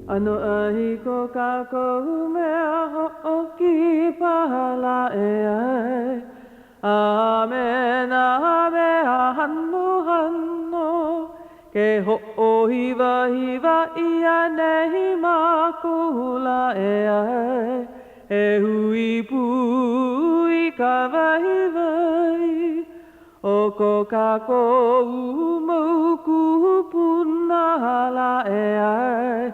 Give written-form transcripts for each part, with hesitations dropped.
ʻAnoʻai ko kākou mea hoʻokipa lā e ʻae, A me nā mea hanohano, Ke hoʻohiwahiwa ʻia nei mākou lā e ʻae, E hui pū i ka waiwai O ko kākou mau kūpuna lā e ʻae,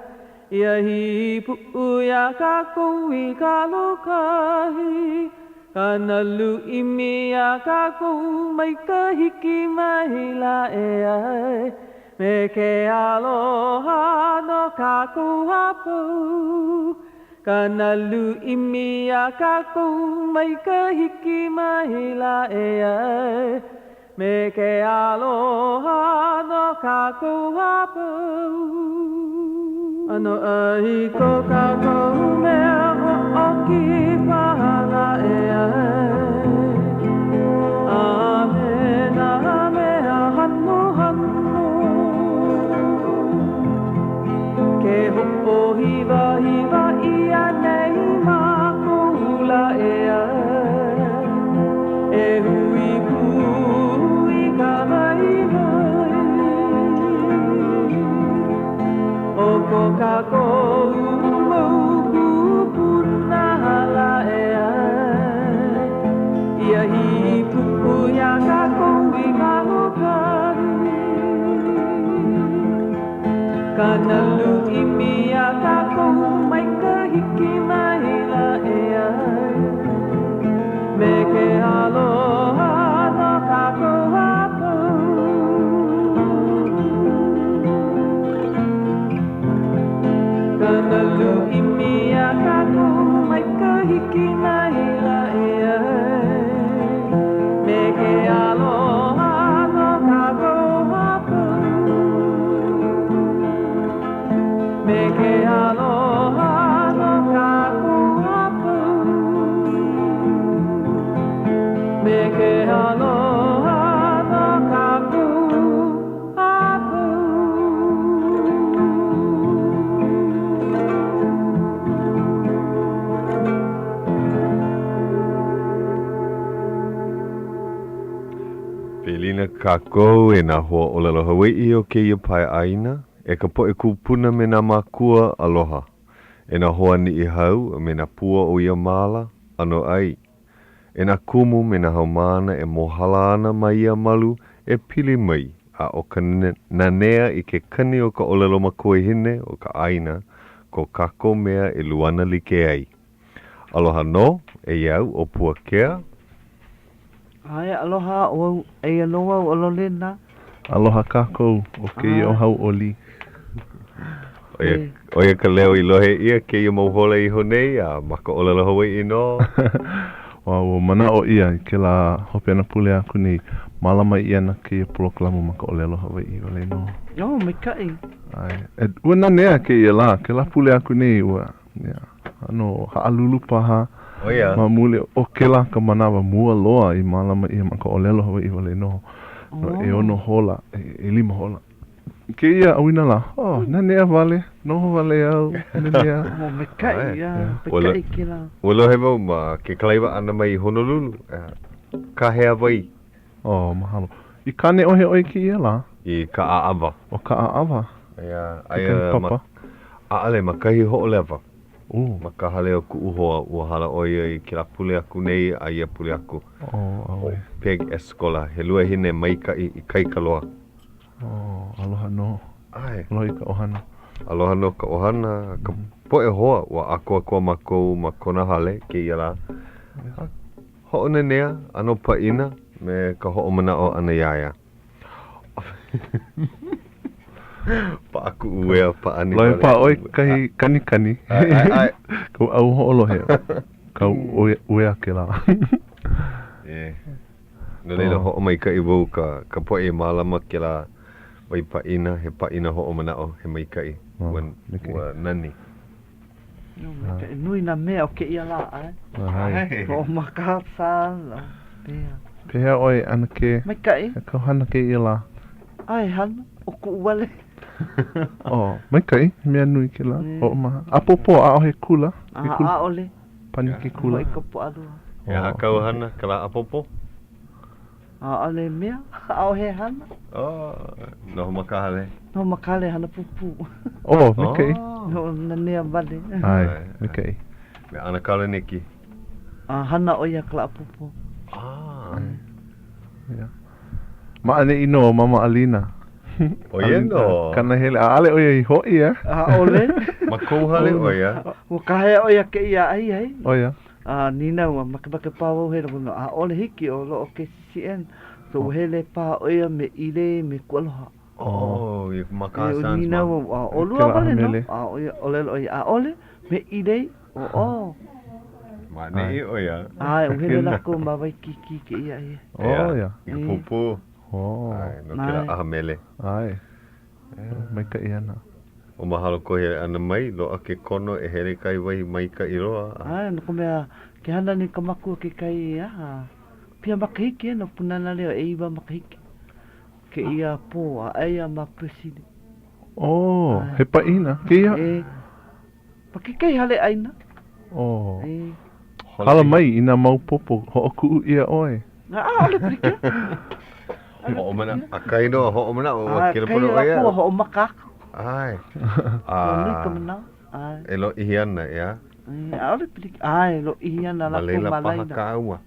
Ia hīpuʻu iā kākou i ka lōkahi, Ka nalu ʻimi iā kākou mai ka hiki mai lā e ʻae, Me ke aloha no kākou a pau. Ka nalu ʻimi iā kākou mai ka hiki mai lā e ʻae, Me ke aloha no kākou a pau. ʻAnoʻai ko kākou mea hoʻokipa lā e ʻae, A me nā mea hanohano. Ke hoʻohiwahiwa ʻia nei mākou lā e ʻae, E hui pū i ka waiwai O ko kākou mau kūpuna lā e ʻae, Ia hīpuʻu iā kākou i ka lōkahi. Ka nalu ʻimi iā kākou mai ka hiki mai lā e ʻae, Me ke aloha no kākou a pau. Ka nalu ʻimi iā kākou mai ka hiki mai lā e ʻae, Me ke aloha no kākou a pau. Me ke aloha no kākou a pau. Me ke aloha no kākou a pau. Pilina kākou e nā hoa ʻōlelo Hawaiʻi o kēia pae ʻāina, e ka poʻe kūpuna me nā mākua aloha, e nā hoa Niʻihau me nā pua o ia māla, ʻanoʻai. E nā kumu me nā haumāna e mōhala ana ma ia malu e pili mai, a ʻo ka nanea i ke kani o ka ʻōlelo makuahine o ka ʻāina ko kākou mea e luana like ai. Aloha nō, eia au ʻo Puakea. ʻAe, aloha ʻo au, eia nō au ʻo Lolena. Aloha kākou, ʻo kēia ʻo Hauʻoli. ʻO ia ka leo i lohe ʻia kēia mau hola iho nei, a ma ka ʻōlelo Hawaiʻi nō. Ua manaʻo ʻia i kēlā hopena pule aku nei, mālama ʻia ana kēia polokalamu ma ka ʻōlelo Hawaiʻi wale nō. Oh, maikaʻi. ʻAe. E, ua nanea kēia lā, kēlā pule aku nei, ua, ia, ʻano haʻalulu paha. ʻO ia. Ma muli o kēlā ka manawa mua loa i mālama ʻia ma ka ʻōlelo Hawaiʻi wale nō, no ʻeono hola, ʻelima hola. Kēia ʻauinalā, oh, nanea wale, noho wale au, nanea. Oh, maikaʻi, ia, maikaʻi kēlā. Ua lohe wau ma ke kalaiwa ʻana mai i Honolulu, kāhea wai. Oh, mahalo. I Kāneʻohe ʻoe i kēia lā? I Kaʻaʻawa. ʻO Kaʻaʻawa? Ia, aia ma, ʻaʻole, ma kahi hoʻolewa. Oh. Ma ka hale o kuʻu hoa, ua hala ʻo ia i kēlā pule aku nei a ia pule aku. Oh, ʻauwe. Peg Escola, he luahine maikaʻi ikaika loa. Oh, aloha nō. ʻAe. Aloha i ka ʻohana. Aloha nō ka ʻohana, ka poʻe hoa, ua ʻākoakoa mākou ma kona hale kēia lā. A hoʻonanea, ʻano pāʻina me ka hoʻomanaʻo ʻana iā ia. Paʻa kuʻu uea pāʻani wale. Lohe paha ʻoe kahi kanikani. ʻAe, ʻae, ʻae. Kau ʻau hoʻolohe. Kau uea kēlā. E. No laila, hoʻomaikaʻi wau ka, ka poʻe i mālama kēlā wahi pāʻina, he pāʻina hoʻomanaʻo, he maikaʻi, ua, ua nani. No, maikaʻi. Nui nā mea o kēia lā, ʻae? ʻAe. Hoʻomaka sala, pehea. Pehea ʻoe, ʻanakē? Maikaʻi. He kau hana kēia lā? ʻAe, hana. ʻO kuʻu wale. Oh, maikaʻi, mea nui kēlā. Hoʻomaha. ʻApōpō, ʻaʻohe kula. Ke kula. ʻAʻole. Pani ke kula. Hoʻi ka Pōʻalua. He aha kāu hana ka lā ʻapōpō? ʻAʻole mea, ʻaʻohe hana. Oh, noho ma ka hale. Noho ma ka hale, hana pūpū. Oh, maikaʻi. Noho nanea wale. ʻAe, maikaʻi. Me ʻAnakala Nikki. A hana ʻo ia ka lā ʻapōpō. Ah. Yeah. Ma ʻaneʻi nō ʻo Mama Alina. ʻO ia nō. Kanahele, ʻaʻole ʻo ia i hoʻi, eh? ʻAʻole. Ma kou hale ʻo ia? Ua kāhea ʻo ia kēia ahiahi. ʻO ia. A nīnau, a makemake paha wau hele, ʻaʻole hiki ʻo loaʻa KCCN. So ua hele paha ʻo ia me ʻĪlei me Kualoha. Oh, i ma kā E, Sans nīnau ma. wau, a ʻolua wale nō? A ʻo ia, ʻōlelo ʻo ia, ʻaʻole, me ʻĪlei, ʻo ʻo. Ma ʻaneʻi ʻo ia. ʻAe, ua hele lākou ma Waikīkī kēia ahiahi. ʻO ia. I ka pūpū. Oh. ʻAe, no kēlā ʻaha mele. ʻAe. Maikaʻi ana. ʻO mahalo kou hele ʻana mai, loaʻa ke kono e hele i kahi wahi maikaʻi loa. ʻAe, no ka mea, ke hana nei ka makua kekahi, aha, pia makahiki e no Pūnana Leo, ʻeiwa makahiki kēia pō, a aia ma Peresile. Oh, he paʻina kēia? E, ma kekahi hale ʻaina. Oh. E. Hala mai inā maopopo, hoʻokuʻu ʻia ʻoe. ʻAʻole pilikia. Hoʻomanaʻo, a kainō a hoʻomanaʻo, ua A kelepona kai ʻo ia. lākou a hoʻomaka aku. ʻAe. Ua nui ka manawa. ʻAe. E lōʻihi ana, ʻeā? E, ʻaʻole pilikia. ʻAe, lōʻihi ana Ma lākou laila ma paha laila. kāua.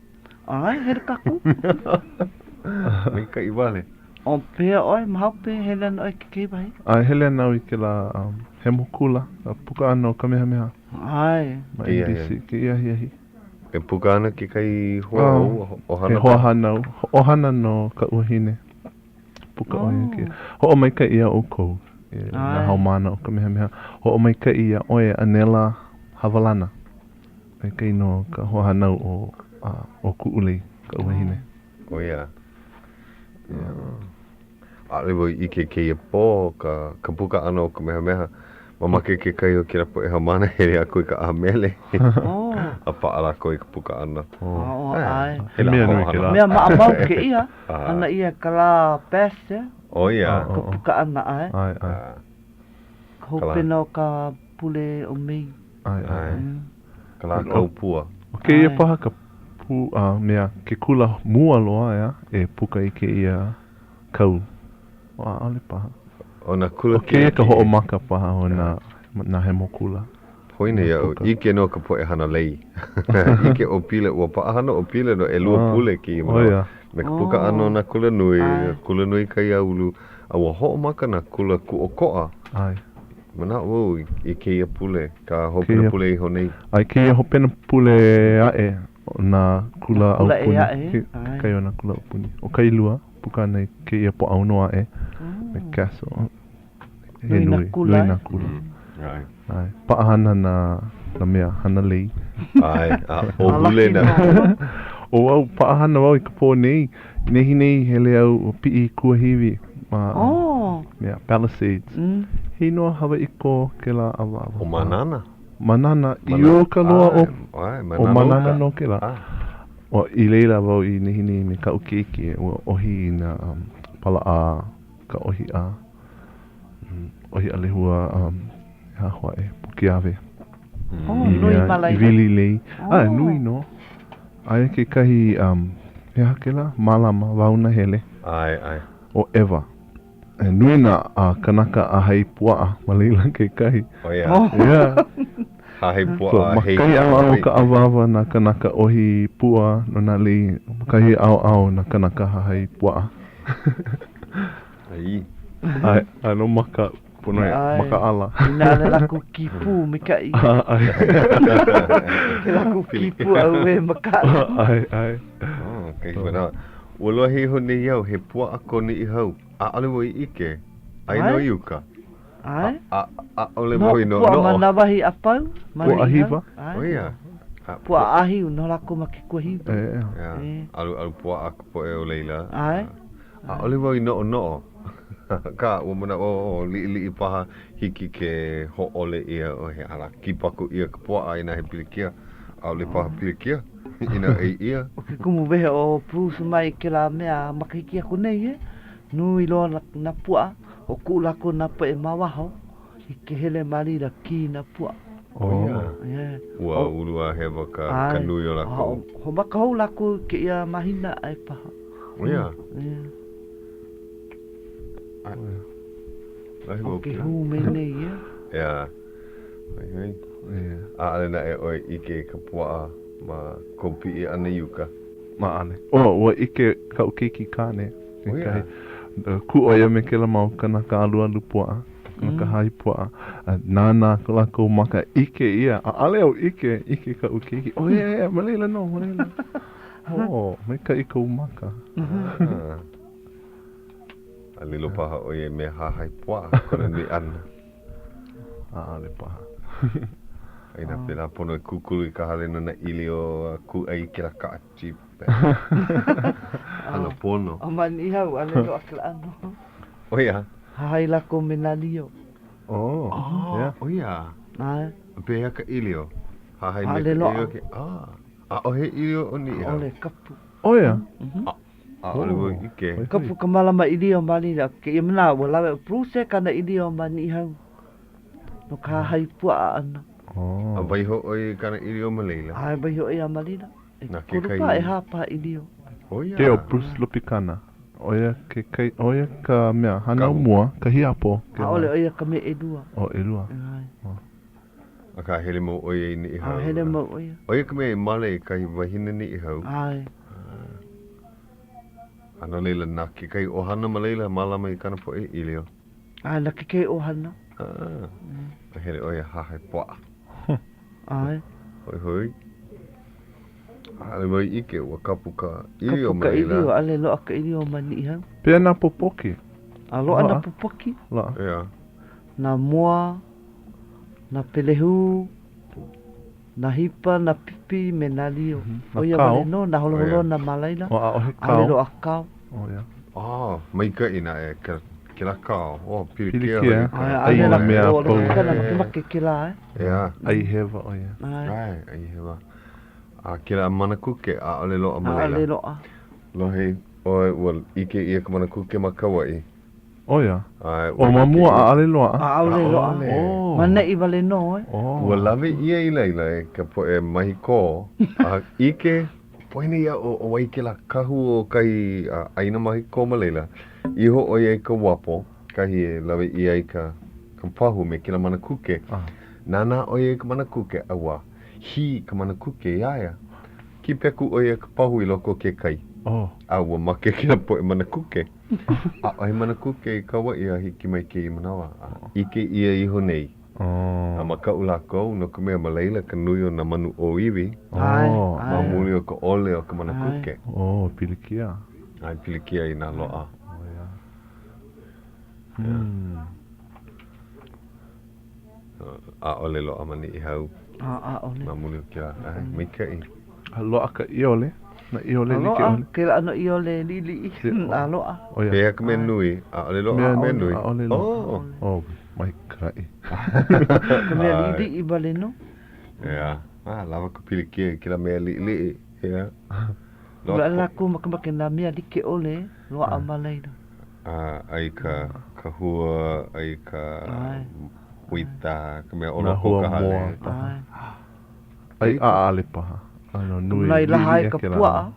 ʻAe, hele kākou. Maikaʻi wale. ʻO pehea ʻoe, ma hope, hele ana ʻoe i kekahi wahi? ʻAe, hele ana au i kēlā um, hemo kula, ka puka ʻana o Kamehameha. ʻAe. Ma NBC, kēia ahiahi. E puka ana kekahi hoa ou, ʻohana He hoa hānau, ʻohana no kaʻu wahine. Puka ʻo ia kēia. Hoʻomaikaʻi iā ʻoukou, e nā haumāna o Kamehameha. Hoʻomaikaʻi iā ʻoe, ʻAnela Hawalana. Maikaʻi nō ka hoa hānau o, o Kuʻulei, kaʻu wahine. ʻO ia. ʻAʻole wau i ʻike kēia pō ka, ka puka ʻana o Kamehameha. Mamake kekahi o kēlā poʻe haumāna hele aku i ka ʻaha mele. A paʻa lākou i ka puka ʻana. Oh, ʻae. He mea nui kēlā. Mea maʻamau kēia, hana ʻia ka lā Bash, eh? ʻO ia. Ka puka ʻana, ʻae. ʻAe, ʻae. Ka hopena o ka pule o Mei. ʻAe, ʻae. Ka lā kau pua. ʻO kēia paha ka pū, a mea, ke kula mua loa, ʻeā, e puka i kēia kau. ʻAʻole paha. ʻO nā kula ʻO kēia ka hoʻomaka paha o nā, nā hemo kula. Poina iaʻu, ʻike nō ka poʻe hana lei. ʻIke ʻo Pila, ua paʻahana ʻo Pila no ʻelua pule kēia manawa. Me ka puka ʻana o nā kula nui, kula nui kaiāulu, a ua hoʻomaka nā kula kūʻokoʻa. ʻAe. Manaʻo wau i kēia pule, ka hopena pule iho nei. ʻAe, kēia hopena pule aʻe o nā kula aupuni. Kekahi o nā kula aupuni. ʻO Kailua, puka ana i kēia Pōʻaono aʻe me Castle. He nui, nui nā kula. ʻAe. Paʻahana nā, nā mea hana lei. ʻAe, a ʻōhule nā. ʻO au, paʻahana wau i ka pō nei. Nehinei hele au ua piʻi i kuahiwi ma mea, Palisades. He inoa Hawaiʻi ko kēlā awāwa. ʻO Mānana. Mānana, i uka loa o, ʻo Mānana nō kēlā. ʻO i laila wau i nehinei me kaʻu keiki, ua ʻohi i nā palaʻā, ka ʻōhiʻa, ʻōhiʻa lehua, he aha hoʻi, pū kiawe. Oh, nui ma laila. I wili lei. ʻAe, nui nō. Aia kekahi, he aha kēlā? Mālama, wao nahele. ʻAe, ʻae. ʻO ʻEwa. He nui nā kanaka ʻāhai puaʻa ma laila kekahi. ʻO ia. Yeah. Hahai puaʻa So, ma hei kahi ʻaoʻao o hei. ka awāwa nā kanaka ʻohi pua no nā lei, ma kahi ʻaoʻao nā kanaka hahai puaʻa. Ai. ʻAe, a no maka, pono e makaʻala. Inā ʻaʻole lākou kī pū, maikaʻi. ʻAe. Ke lākou kī pū, ʻauē makaʻala. ʻAe, ʻae. Oh, kahi manawa. Ua lohe iho nei au, he puaʻa ko Niʻihau. ʻAʻole wau i ʻike. Aia nō i uka. ʻAe. ʻAʻole wau i noʻonoʻo. Puaʻa ma nā wahi a pau. Puaʻa hiwa. ʻO ia. Puaʻa ʻāhiu, noho lākou ma ke kuahiwi. ʻEā. ʻAluʻalu puaʻa ka poʻe o laila. ʻAe. ʻAʻole wau i noʻonoʻo. Akā, ua manaʻo ʻo liʻiliʻi paha hiki ke hōʻole ʻia ʻo he aha lā kipaku ʻia ka puaʻa inā he pilikia. ʻAʻole paha pilikia inā ʻai ʻia. ʻO ke kumu wehe ʻo Bruce mai kēlā mea makahiki aku nei, e. Nui loa nā puaʻa. Hoʻokuʻu lākou nā poʻe ma waho i ke hele ma laila kī nā puaʻa. ʻO ia. Yeah. Ua uluāhewa ka, ka nui o lākou. Hoʻomaka hou lākou i kēia mahina aʻe paha. ʻO ia. Yeah. ʻO ke hū mai nei ia. Yeah. Hoihoi. Yeah. ʻAʻole naʻe ʻoe ʻike i ka puaʻa ma kou piʻi ʻana i uka. ʻAʻole. Oh, ua ʻike kaʻu keiki kāne. ʻO ia. Kū ʻo ia me kēlā mau kanaka alualu puaʻa, kanaka hahai puaʻa. A nānā ko lākou maka, ʻike ʻia. ʻAʻole au ʻike, ʻike kaʻu keiki. Oh, yeah, yeah, ma laila nō, ma laila. Oh, maikaʻi kou maka. Ah. A lilo paha ʻo ia i mea hahai puaʻa kona nui ʻana. ʻAʻole paha. A inā pēlā pono e kūkulu i ka hale no nā ʻīlio a kūʻai i kēlā kaʻa Jeep. Hana pono. A ma Niʻihau, ʻaʻole loaʻa kēlā ʻano. ʻO ia. Hahai lākou me nā lio. Oh, yeah. ʻO ia. ʻAe. Pehea ka ʻīlio? Hahai me ka ʻīlio? Ah, ʻaʻohe ʻīlio o Niʻihau. ʻAʻole, kapu. ʻO ia. ʻAʻole wau ʻike. Kapu ka mālama ʻīlio ma laila. Kēia manawa, ua lawe ʻo Bruce kāna ʻīlio ma Niʻihau no ka hahai puaʻa ʻana. A waiho ʻo ia i kāna ʻīlio ma laila? ʻAe, waiho ʻo ia ma laila. Na kekahi. ʻEkolu paha, ʻehā paha ʻīlio. ʻO ia. Ke ʻo Bruce Lopikana. ʻO ia ke kai, ʻo ia ka mea hānau mua, ka hiapo. ʻAʻole, ʻo ia ka mea ʻelua. ʻO ʻelua. ʻAe. Akā, hele mau ʻo ia i Niʻihau. A hele mau ʻo ia. ʻO ia ka mea i male i kahi wahine Niʻihau. ʻAe. A no laila, na kekahi ʻohana ma laila mālama i kāna poʻe ʻīlio. ʻAe, na kekahi ʻohana. A, a hele ʻo ia hahai puaʻa. ʻAe. Hoihoi. ʻAʻole wau i ʻike, ua kapu ka ʻīlio Kapu ma ka laila. ʻīlio, ʻaʻole loaʻa ka ʻīlio ma Niʻihau. Pehea nā popoki? A loaʻa nā popoki. Loaʻa. Yeah. Nā moa. Nā pelehū, nā hipa, nā pipi, me nā lio. Nā ʻO ia kao. wale nō, nā holoholona ma laila. Oh, ʻaʻohe kao. ʻAʻole loaʻa kao. Oh, yeah. Oh, maikaʻi naʻe ke, kēlā kao. Oh, pilikia. Pilikia. hoʻi ka- ʻAe, ʻAi ʻaʻole nā mea a lako, pau. ʻaʻole makemake kēlā, eh? Yeah. ʻAi hewa ʻo ia. ʻAe. ʻAe, ʻai hewa. A kēlā manakuke, ʻaʻole loaʻa ma laila. ʻAʻole loaʻa. Lohe ʻoe, ua ʻike ʻia ka manakuke ma Kauaʻi. ʻO ia. ʻAe, ua ʻO ma ʻike mua ʻia. ʻaʻole loaʻa. ʻAʻole loaʻa. Oh. Ma ʻaneʻi wale nō, eh? Oh. Ua lawe ʻia i laila e ka poʻe mahi kō, a ʻike, poina iaʻu ʻo wai kēlā kahu o kahi ʻāina mahi kō ma laila, iho ʻo ia i ka uapo, kahi e lawe ʻia ai ka ka pahu me kēlā manakuke. Nānā ʻo ia i ka manakuke, a ua hī ka manakuke iā ia. Kīpeku ʻo ia i ka pahu i loko o ke kai. Oh. A ua make kēlā poʻe manakuke. ʻAʻohe manakuke i Kauaʻi a hiki mai kēia manawa, a ʻike ʻia iho nei. Oh. A makaʻu lākou, no ka mea, ma laila ka nui o nā manu ʻōiwi. ʻAe, Oh. Ma muli o ka ʻole o ka manakuke. Oh, pilikia. ʻAe, pilikia inā loaʻa. Oh, yeah. Hmm. ʻAʻole loaʻa ma Niʻihau. ʻAʻole. Ma muli o kēlā. ʻAe, maikaʻi. A loaʻa ka ʻiole, nā ʻiole A like loaʻa ʻole. kēlā ʻano ʻiole liʻiliʻi. A loaʻa. ʻO ia. Pehea ka mea nui? ʻAʻole loaʻa ka mea nui. ʻAʻole loaʻa. Oh. Oh, maikaʻi. Ka mea liʻiliʻi wale nō. Yeah. Ah, lawa ka pilikia i kēlā mea liʻiliʻi. Yeah. Loaʻa lākou makemake nā mea like ʻole, loaʻa ma laila. A ʻai ka, ka hua, ʻai ka uita, ka mea o loko o ka hale. Nā hua moa paha. ʻAi ʻaʻale paha. ʻAno nui. Mai laha ai ka Liʻiliʻi kēlā puaʻa. ʻano.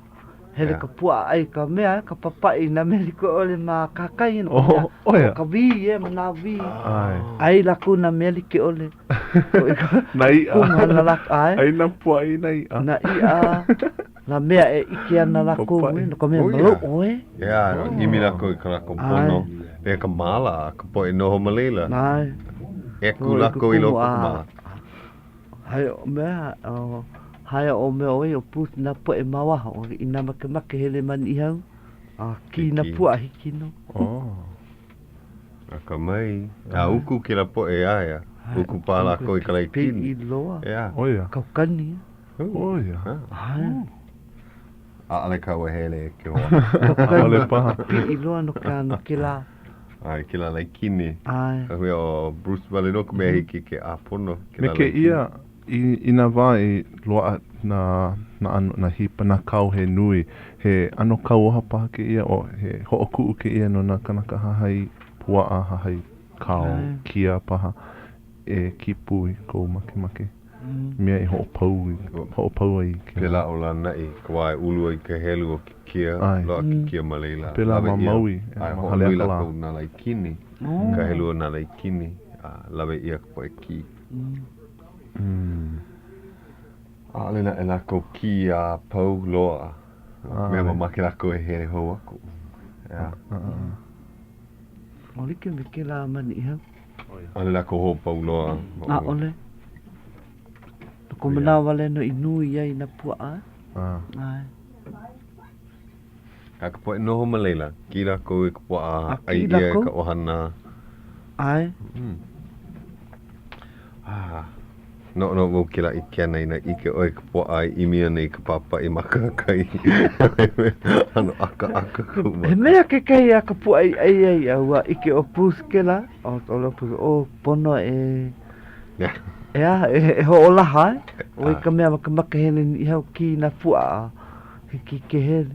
Hele ka puaʻa ʻai ka mea, ka papaʻi nā mea like ʻole ma kahakai. No ka mea, Oh, ʻo ia. ka wī, e, ma nā wī. ʻAe. ʻAi lākou nā mea like ʻole. Nā iʻa. Kumu hana lākou, ʻae. ʻAi nā puaʻa i nā iʻa. Nā iʻa. Nā mea e ʻike ana lākou, Papaʻi. no ka mea, Oh, ia. maloʻo, e. Yeah, ʻimi lākou i ka lākou pono. Me ka māla a ka poʻe noho ma laila. ʻAe. E kū lākou i loko o ka māla. Hai o mea, o, hai o mea ʻoe o Bruce nā poʻe ma waho, inā makemake hele ma Niʻihau, a kī nā puaʻa hiki nō. Oh. Akamai. A uku kēlā poʻe iā ia. Uku paha lākou i ka laikini. Piʻi loa. Yeah. ʻO ia. Kaukani. ʻO ia. ʻAe. ʻAʻole kāua hele e ke hoa. ʻAʻole paha. Piʻi loa no ka, no kēlā. ʻAe, kēlā laikini. ʻAe. Ka hui ʻo Bruce wale nō ka mea hiki ke ʻāpono Me kēlā kēia, laikini. i, i nā wā i loaʻa nā, nā ʻano, nā hipa, nā kao he nui, he ʻano kauoha paha kēia, o he hoʻokuʻu kēia no nā kānaka hahai puaʻa? puaʻa, hahai kao, kia paha e kīpū i kou makemake mea e hoʻopau i, hoʻopau ai i kēlā. Pēlā ʻo Lānaʻi, ka wā e ulu ai ka helu o ke kia, loaʻa ke kia ma laila. Pēlā ma Maui, ma ma hoʻonui Haleakalā. lākou nā laikini, ka helu o nā laikini, a lawe ʻia ka poʻe kī. ʻAʻole naʻe lākou kī a pau loa. Mea mamake lākou e hele hou aku. ʻEā. ʻO like me kēlā ma Niʻihau. ʻAʻole lākou hoʻopau loa. ʻAʻole. No ka manawa wale nō i nui ai nā puaʻa. ʻAe. A ka poʻe noho ma laila, kī lākou i ka puaʻa, ʻai ʻia e ka ʻohana. ʻAe. Ah, noʻonoʻo wau kēlā ʻike ʻana inā ʻike ʻoe i ka puaʻa e ʻimi ana i ka pāpaʻi ma kahakai. ʻAno ʻakaʻaka kuʻu maka. He mea kekahi a ka puaʻa i ʻai ai a ua ʻike ʻo Bruce kēlā, ʻo ʻo Bruce, ʻo pono e, ʻeā, e hoʻolaha e. ʻO ia ka mea makemake hele Niʻihau kī nā puaʻa a hiki ke hele.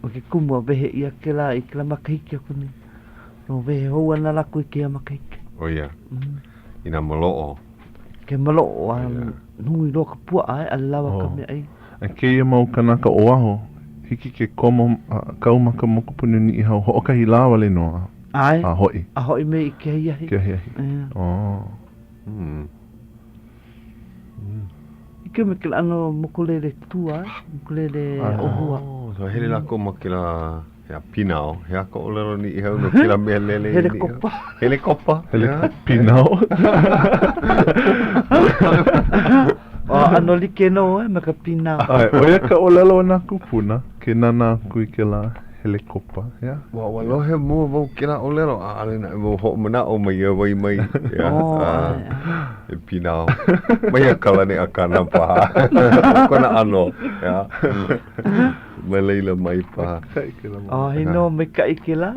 ʻO ke kumu a wehe ʻia kēlā i kēlā makahiki aku nei. No wehe hou ana lākou i kēia makahiki. ʻO ia. Inā maloʻo. Ke maloʻo a nui loa ka puaʻa e ʻaʻole lawa ka mea ʻai. A kēia mau kanaka o waho, hiki ke komo a kau ma ka mokupuni o Niʻihau hoʻokahi lā wale nō a ʻAe. a hoʻi. A hoʻi me i ke ahiahi. Ke ahiahi. ʻEa. Oh. Like me kēlā ʻano mokulele tua, mokulele ʻōhua. Oh, so hele lākou ma kēlā He aha pinao, he aha ka ʻōlelo Niʻihau no kēlā mea lele i Niʻihau? Helekopa. Helekopa. Hele pinao. ʻO ʻano like nō eh, me ka pinao. ʻAe, ʻo ia ka ʻōlelo a nā kūpuna, ke nānā aku i kēlā helekopa, ʻeā? Ua, ua lohe mua wau kēlā ʻōlelo, ʻaʻole naʻe wau hoʻomanaʻo mai ia wā mai. ʻEā, Oh, ʻae, ʻae. He pinao. Ma ia kalani ʻAkana paha. ʻO kona ʻano, ʻeā. Ma laila mai paha. Maikaʻi kēlā manaʻo. Oh, he nō maikaʻi kēlā.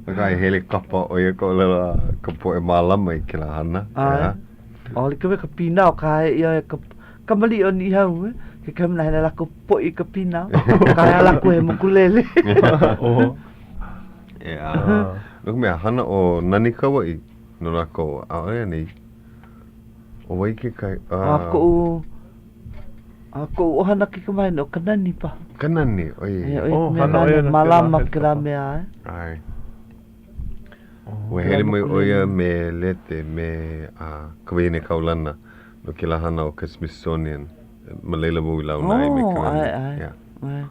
Akā, he helekapa, ʻo ia ka ʻōlelo a ka poʻe mālama i kēlā hana. ʻAe. ʻO like me ka pinao, kahe ʻia e ka kamaliʻi o Niʻihau, eh? Kekahi manawa hele lākou poʻi i ka pinao. Kahe lākou he mokulele. Oh. ʻEā. No ka mea, hana ʻo Nani Kauaʻi no lākou, ʻaʻole anei? ʻO wai kekahi? A koʻu A koʻu ʻohana kaikamahine, ʻo Kanani paha. Kanani, ʻo ia. ʻO ia ka mea nāna mālama kēlā mea, eh? ʻAe. Ua hele mai ʻo ia me Lete, me ka wahine kaulana no kēlā hana o ka Smithsonian. Ma laila wau i launa ai me Kanani. Oh, ʻae, ʻae.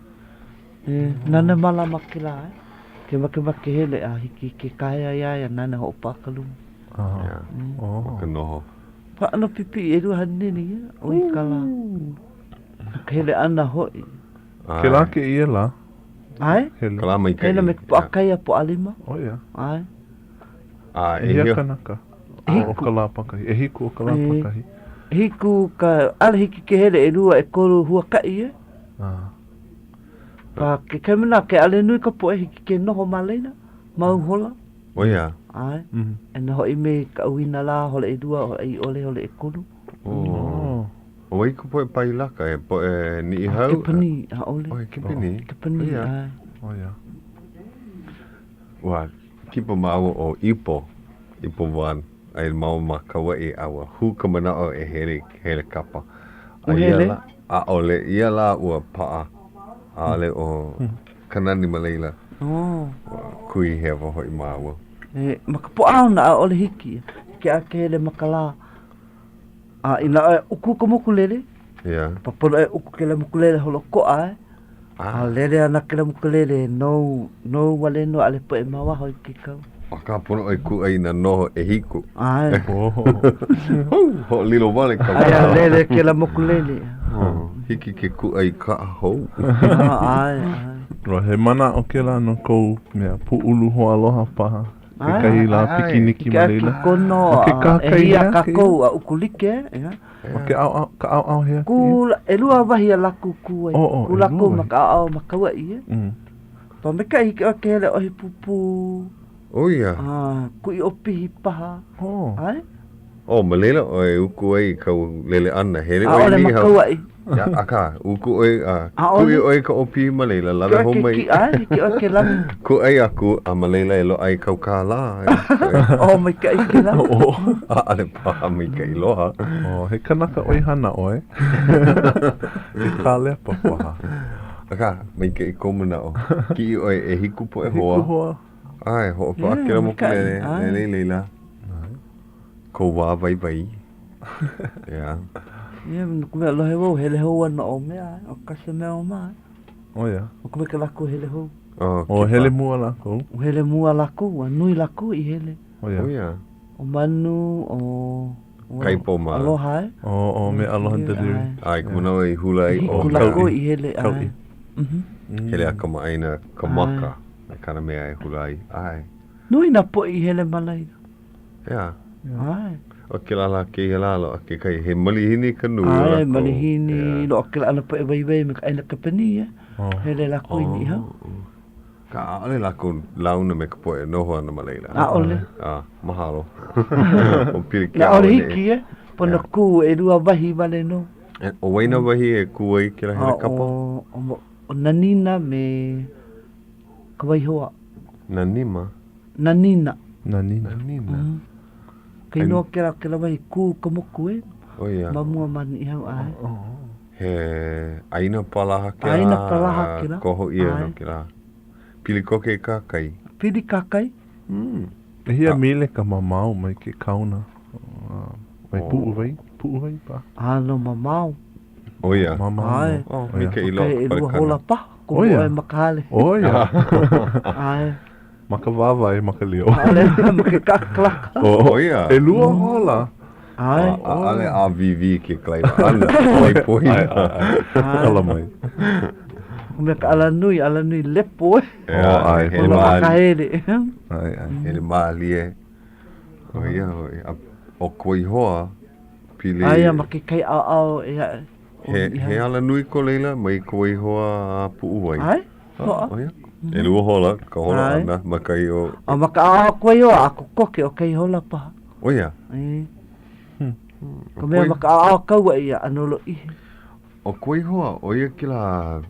ʻAe. Nāna mālama kēlā, eh? Ke makemake hele a hiki ke kāhea iā ia, nāna hoʻopaʻa ka lumi. Yeah. Ma ka noho. Paʻa pipiʻi 200 ia, ʻoi ka lā. Ka hele ʻana hoʻi. Kēlā kēia lā. ʻAe. Hele. Ka lā maikaʻi. Hele me ka Pōʻakai a Pōʻalima. ʻO ia. ʻAe. A ʻehia kanaka o ka lā pākahi? ʻEhiku o ka lā pākahi. ʻEhiku ka, ʻaʻole hiki ke hele ʻelua, ʻekolu huakaʻi e. Pa kekahi manawa ke ʻaʻole nui ka poʻe hiki ke noho ma laila, mau hola. ʻO ia? ʻAe. E na hoʻi me ka ʻauinalā, hola ʻelua, hola ʻai ʻole, hola ʻekolu. Oh. ʻO wai ka poʻe pailaka, he poʻe Niʻihau? Kepanī, ʻaʻole. Oh, he Kepanī? Kepanī, ʻae. ʻO ia. Ua kipa māua ʻo Ipo, Ipo Wan, aia māua ma Kauaʻi a ua hū ka manaʻo e hele i helekapa. Ua hele? ʻAʻole. Ia lā ua paʻa. ʻAʻole ʻo Kanani ma laila. Oh. Ua kuhi hewa hoʻi māua. E, ma ka Pōʻaono ʻaʻole hiki. Ke a ke hele ma ka lā. A inā e uku ka mokulele. Yeah. Pa pono e uku kēlā mokulele holoʻokoʻa e. Ah. A lele ana kēlā mokulele nou, nou wale nō ʻaʻole poʻe ma waho i ke kau. Akā pono ʻoe kūʻai i nā noho ʻehiku. ʻAe. Hou, hoʻolilo wale ka Aia lele kēlā mokulele. Oh, hiki ke kūʻai kaʻa hou. ʻAe, ʻae. Ua he manaʻo kēlā no kou mea pūʻulu hoaaloha paha. Kekahi lā pikiniki ma laila. Ke kono, Ma ke kahakai ʻehia hea kēia? kākou a uku like, ʻeā. Ma ke ʻaoʻao, ka ʻaoʻao hea kēia? Kū, ʻelua wahi a lākou kū ai. Oh, oh, Kū lākou ʻelua ma ka ʻaoʻao ma Kauaʻi, e. Mm. Pa maikaʻi hiki ʻoe ke hele ʻohi pūpū. ʻO ia. A, kuʻi ʻopihi paha. Oh. ʻAe? Oh, ma laila ʻoe uku ai i kāu lele ʻana. Hele ʻoe i ʻAʻole ma Niʻihau. Kauaʻi. Ia, akā, uku ʻoe, a kuʻi ʻoe i ka ʻōpī ma laila, lawe hou mai. ʻAe, hiki ʻoe ke lawe. Kūʻai aku, a ma laila e loaʻa ai kāu kālā. Oh, maikaʻi kēlā. ʻAʻole paha maikaʻi loa. Oh, he kanaka ʻoihana ʻoe. He kālepa paha. Akā, maikaʻi kou manaʻo. Kiʻi ʻoe ʻehiku poʻe hoa. ʻEhiku hoa. ʻAe, hoʻopaʻa kēlā mokulele, lele i laila. Kou wā waiwai. Ia. Ia, no ka mea, lohe wau, hele hou ana ʻo mea, ʻo Casimel mā. ʻO ia. No ka mea ke lākou hele hou. Oh, ʻO hele mua lākou. ʻO hele mua lākou, ua nui lākou i hele. ʻO ia. ʻO ia. ʻO Manu, ʻo Kaipo mā. Aloha, e. ʻO, ʻo me Aloha Delirium. A i ka manawa i hula ai ʻo ʻEhiku lākou i hele, ʻae. Kauʻi. Hele a kamaʻāina ka maka i kāna mea e hula ai. ʻAe. Nui nā poʻe i hele ma laila. ʻEā. ʻAe. ʻO kēlā lā kēia lā loaʻa kekahi, he malihini ka nui o lākou. ʻAe, malihini, loaʻa kēlā ʻano poʻe waiwai me ka ʻāina Kepanī, e. Hele lākou i Niʻihau. Akā, ʻaʻole lākou launa me ka poʻe e noho ana ma laila. ʻAʻole. A, mahalo. O pilikia ʻAʻole hiki, e. Pono kū ʻelua wahi wale nō. ʻO wai nā wahi e kū ai kēlā helekapa? ʻO Nanina me Kawaihoa. Nanima? Nanina. Nanina. Nanina. Mm. Ka inoa kela, kela wahi kū ka moku e. ʻO ia. Ma mua ma Niʻihau, ʻae. He ʻāina palaha kela. ʻĀina palaha kela. Koho ʻia no kela. Pili koke i kahakai. Pili kahakai. Mm. ʻEhia mile ka mamao mai ke kaona mai Puʻuwai, Puʻuwai paha? ʻAno mamao. ʻO ia. Mamao. ʻAe. Oh, maikaʻi loa ka ʻElua palekana. hola paha. Komo ʻoe ma ka hale. ʻO ia. ʻAe. Ma ka wāwae, ma ka lio. ʻAʻole, ma ke kaʻa kalaka. ʻO ia. ʻElua hola. ʻAe. ʻAʻole ʻāwīwī ke kalaiwa ʻana. Mai poina. Ala mai. Me ka alanui, alanui lepo e. ʻEā, ʻae. Hele mālie. Akahele. ʻAe, ʻae. Hele mālie. ʻO ia hoʻi. A ʻo Kuaihoa, pili. Aia ma ke kai ʻaoʻao e aʻe. He, he alanui ko laila mai Kuaihoa a Puʻuwai. ʻAe. Loaʻa. ʻO ia. ʻElua hola ka holo ʻana ma kahi o. A ma ka ʻaoʻao Kuaihoa a kokoke ʻekahi hola paha. ʻO ia. ʻAe. Ka mea ma ka ʻaoʻao Kauaʻi ia ʻano lōʻihi. ʻO Kuaihoa, ʻo ia kēlā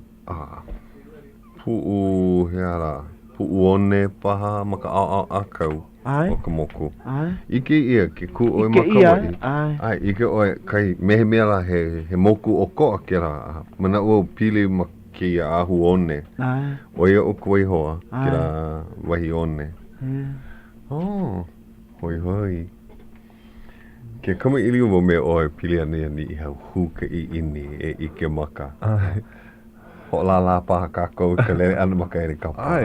puʻu hea lā, puʻuone paha ma ka ʻaoʻao ʻākau o ka moku. ʻIke ʻia ke kū ʻoe ma Kauaʻi. ʻAe, ʻike ʻoe kahi me he mea lā he, he moku ʻokoʻa kēlā. Manaʻo au pili ma kēia ʻahu one. ʻO ia ʻo Kuaihoa, kēlā wahi one. Oh, hoihoi. Ke kamaʻilio wau me ʻoe pili ana iā Niʻihau, hū ka ʻiʻini e ʻike maka. Hoʻolālā paha kākou i ka lele ʻana ma ka helekapa. ʻAe.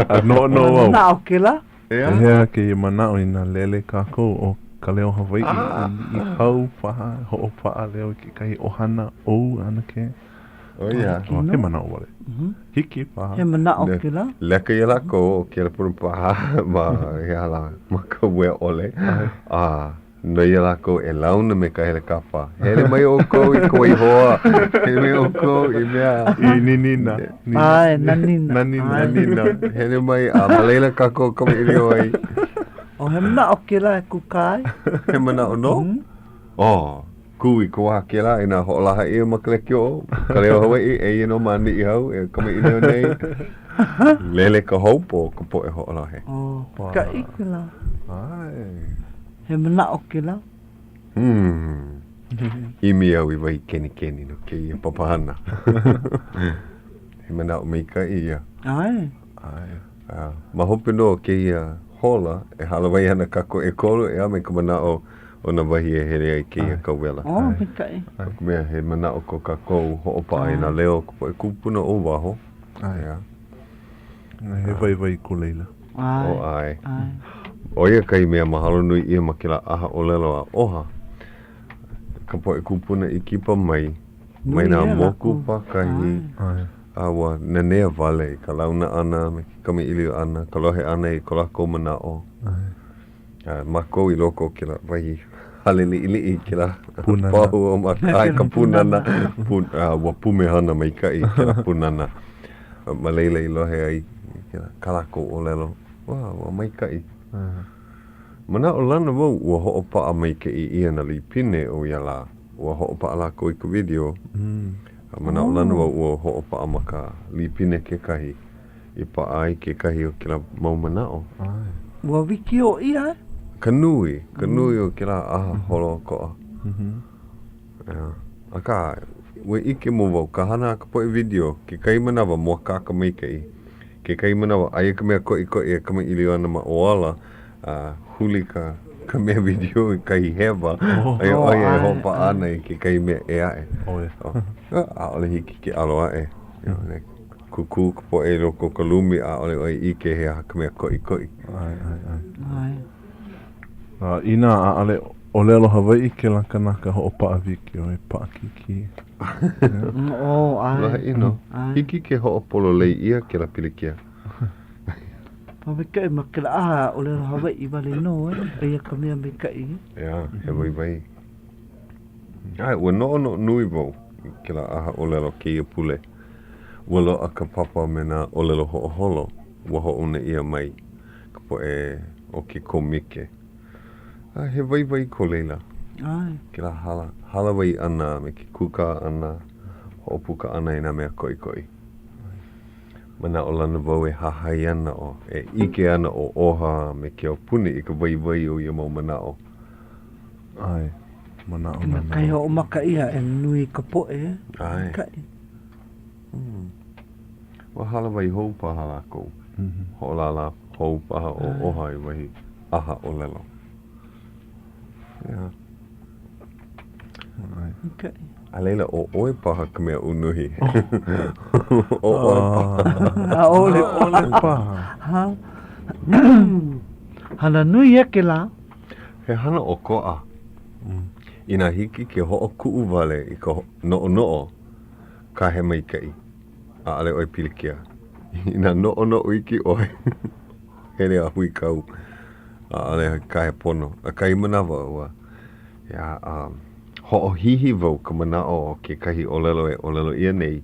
A noʻonoʻo wau. Manaʻo kēlā. ʻEā? Pehea kēia manaʻo inā lele kākou ʻo Ka Leo Hawaiʻi i Niʻihau paha, hoʻopaʻa leo i kekahi ʻohana ou ʻanakē? ʻO ia. Oh, he manaʻo wale. Hiki paha. He manaʻo kēlā. Leka iā lākou ʻo kēlā pono paha ma he aha lā, ma ka uea ʻole. A noi iā lākou e launa me ka helekapa. Hele mai ʻoukou i Kuaihoa. Hele mai ʻoukou i mea. I Ninina. ʻAe, Nanina. Nanina. Nanina. Hele mai a ma laila kākou kamaʻilio ai. Oh, he manaʻo kēlā e kūkā ai. He manaʻo nō? Oh. Kū i ka wā kēlā inā hoʻolaha ʻia ma ka lekiō, Ka Leo Hawaiʻi, eia nō ma Niʻihau e kamaʻilio nei. Lele ka houpo o ka poʻe hoʻolohe. Oh, maikaʻi kēlā. ʻAe. He manaʻo kēlā. Hmm. ʻImi au i wahi kenikeni no kēia papahana. He manaʻo maikaʻi ia. ʻAe. ʻAe. A ma hope nō o kēia hola, e hālāwai ana kākou ʻekolu, ʻeā, me ka manaʻo o nā wahi e hele ai kēia kauwela. Oh, maikaʻi. No ka mea, he manaʻo ko kākou hoʻopaʻa i nā leo o ka poʻe kūpuna o waho. ʻAe. He waiwai ko laila. ʻAe. Oh, ʻae. ʻO ia kahi mea mahalo nui ʻia ma kēlā ʻaha ʻōlelo a ʻOHA, ka poʻe kūpuna i kipa mai, mai nā moku pākahi, a ua nanea wale i ka launa ʻana me ke kamaʻilio ʻana, ka lohe ʻana i ko lākou manaʻo. A mākou i loko o kēlā wahi hale liʻiliʻi, kēlā pahu o ma ʻae ka pūnana, a ua pumehana maikaʻi kēlā pūnana. Ma laila i lohe ai kēlā kā lākou ʻōlelo, ua, ua maikaʻi. Manaʻolana wau ua hoʻopaʻa maikaʻi ʻia nā lipine o ia lā. Ua hoʻopaʻa lākou i ka video. A manaʻolana wau ua hoʻopaʻa ma ka līpine kekahi i paʻa ai kekahi o kēlā mau manaʻo. Ua wikiō ʻia e? Ka nui, ka nui o kēlā ʻaha holoʻokoʻa. Akā, ua ʻike mua wau, ka hana a ka poʻe video, kekahi manawa mōakāka maikaʻi, kekahi manawa aia ka mea koʻikoʻi e kamaʻilio ana ma ʻō ala, a huli ka ka mea video i kahi hewa, aia ʻo ia e hoʻopaʻa ana i kekahi mea ʻē aʻe. ʻAʻole hiki ke ʻalo aʻe. Kukū ka poʻe i loko o ka lumi, ʻaʻole ʻoe ʻike he aha ka mea koʻikoʻi. ʻAe, ʻae, ʻae. ʻAe. A inā ʻaʻole ʻōlelo Hawaiʻi kēlā kanaka hoʻopaʻa wikiō e paʻakikī. ʻŌ, ʻae. Lohe ʻino. Hiki ke hoʻopololei ʻia kēlā pilikia. A maikaʻi ma kēlā ʻaha ʻōlelo Hawaiʻi wale nō, e. ʻO ia ka mea maikaʻi, e. ʻEā, he waiwai. ʻAe, ua noʻonoʻo nui wau i kēlā ʻaha ʻōlelo kēia pule. Ua loaʻa ka papa me nā ʻōlelo hoʻoholo ua hoʻouna ʻia mai ka poʻe o ke kōmike. A he waiwai ko laila. ʻAe. Kēlā hala, hālāwai ʻana me ke kūkā ʻana, hoʻopuka ʻana i nā mea koʻikoʻi. Manaʻolana wau e hahai ana ʻo, e ʻike ana ʻo OHA a me ke aupuni i ka waiwai o ia mau manaʻo. ʻAe, manaʻolana wau. Kahi hoʻomaka ʻia e nui ka poʻe. ʻAe. Maikaʻi. Ua hālāwai hou paha lākou. Hoʻolālā hou paha ʻo OHA i wahi ʻaha ʻōlelo. ʻEā. Maikaʻi. A laila, ʻo ʻoe paha ka mea unuhi. ʻO ʻoe paha. ʻAʻole. ʻAʻole paha. Hana nui e kēlā. He hana ʻokoʻa. Inā hiki ke hoʻokuʻu wale i ka noʻonoʻo, kahe maikaʻi, ʻaʻole ʻoe pilikia. Inā noʻonoʻo iki ʻoe, hele a huikau, ʻaʻole kahe pono. A kahi manawa, ua, ʻeā, um, hoʻohihi wau ka manaʻo o kekahi ʻōlelo e ʻōlelo ʻia nei,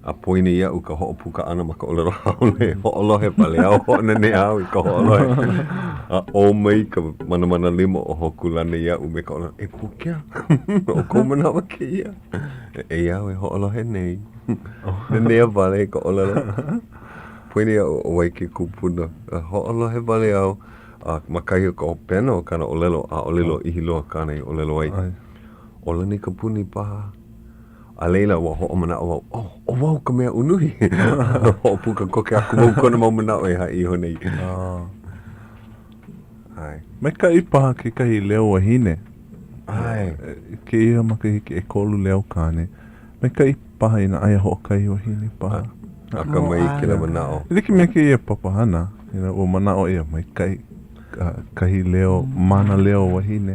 a poina iaʻu ka hoʻopuka ʻana ma ka ʻōlelo haole, hoʻolohe wale au, hoʻonanea au i ka hoʻolohe. A ʻō mai ka manamana lima o Hōkūlana iaʻu me ka ʻōlelo, e Kukea, ʻo kou manawa kēia. Eia au e hoʻolohe nei. Nanea wale i ka ʻōlelo. Poina iaʻu ʻo wai ke kupuna. Hoʻolohe wale au a ma kahi o ka hopena o kāna ʻōlelo, ʻaʻole lōʻihi loa kāna i ʻōlelo ai. ʻO Lanikapuni paha. A laila, ua hoʻomanaʻo wau, oh, ʻo wau ka mea unuhi. Hoʻopuka koke aku wau kona mau manaʻo e haʻi iho nei. ʻAe. Maikaʻi paha kekahi leo wahine. ʻAe. I kēia makahiki ʻekolu leo kāne. Maikaʻi paha inā aia hoʻokahi wahine paha. Akamai kēlā manaʻo. E like me kēia papahana, ua manaʻo ʻia maikaʻi kahi leo, mānaleo wahine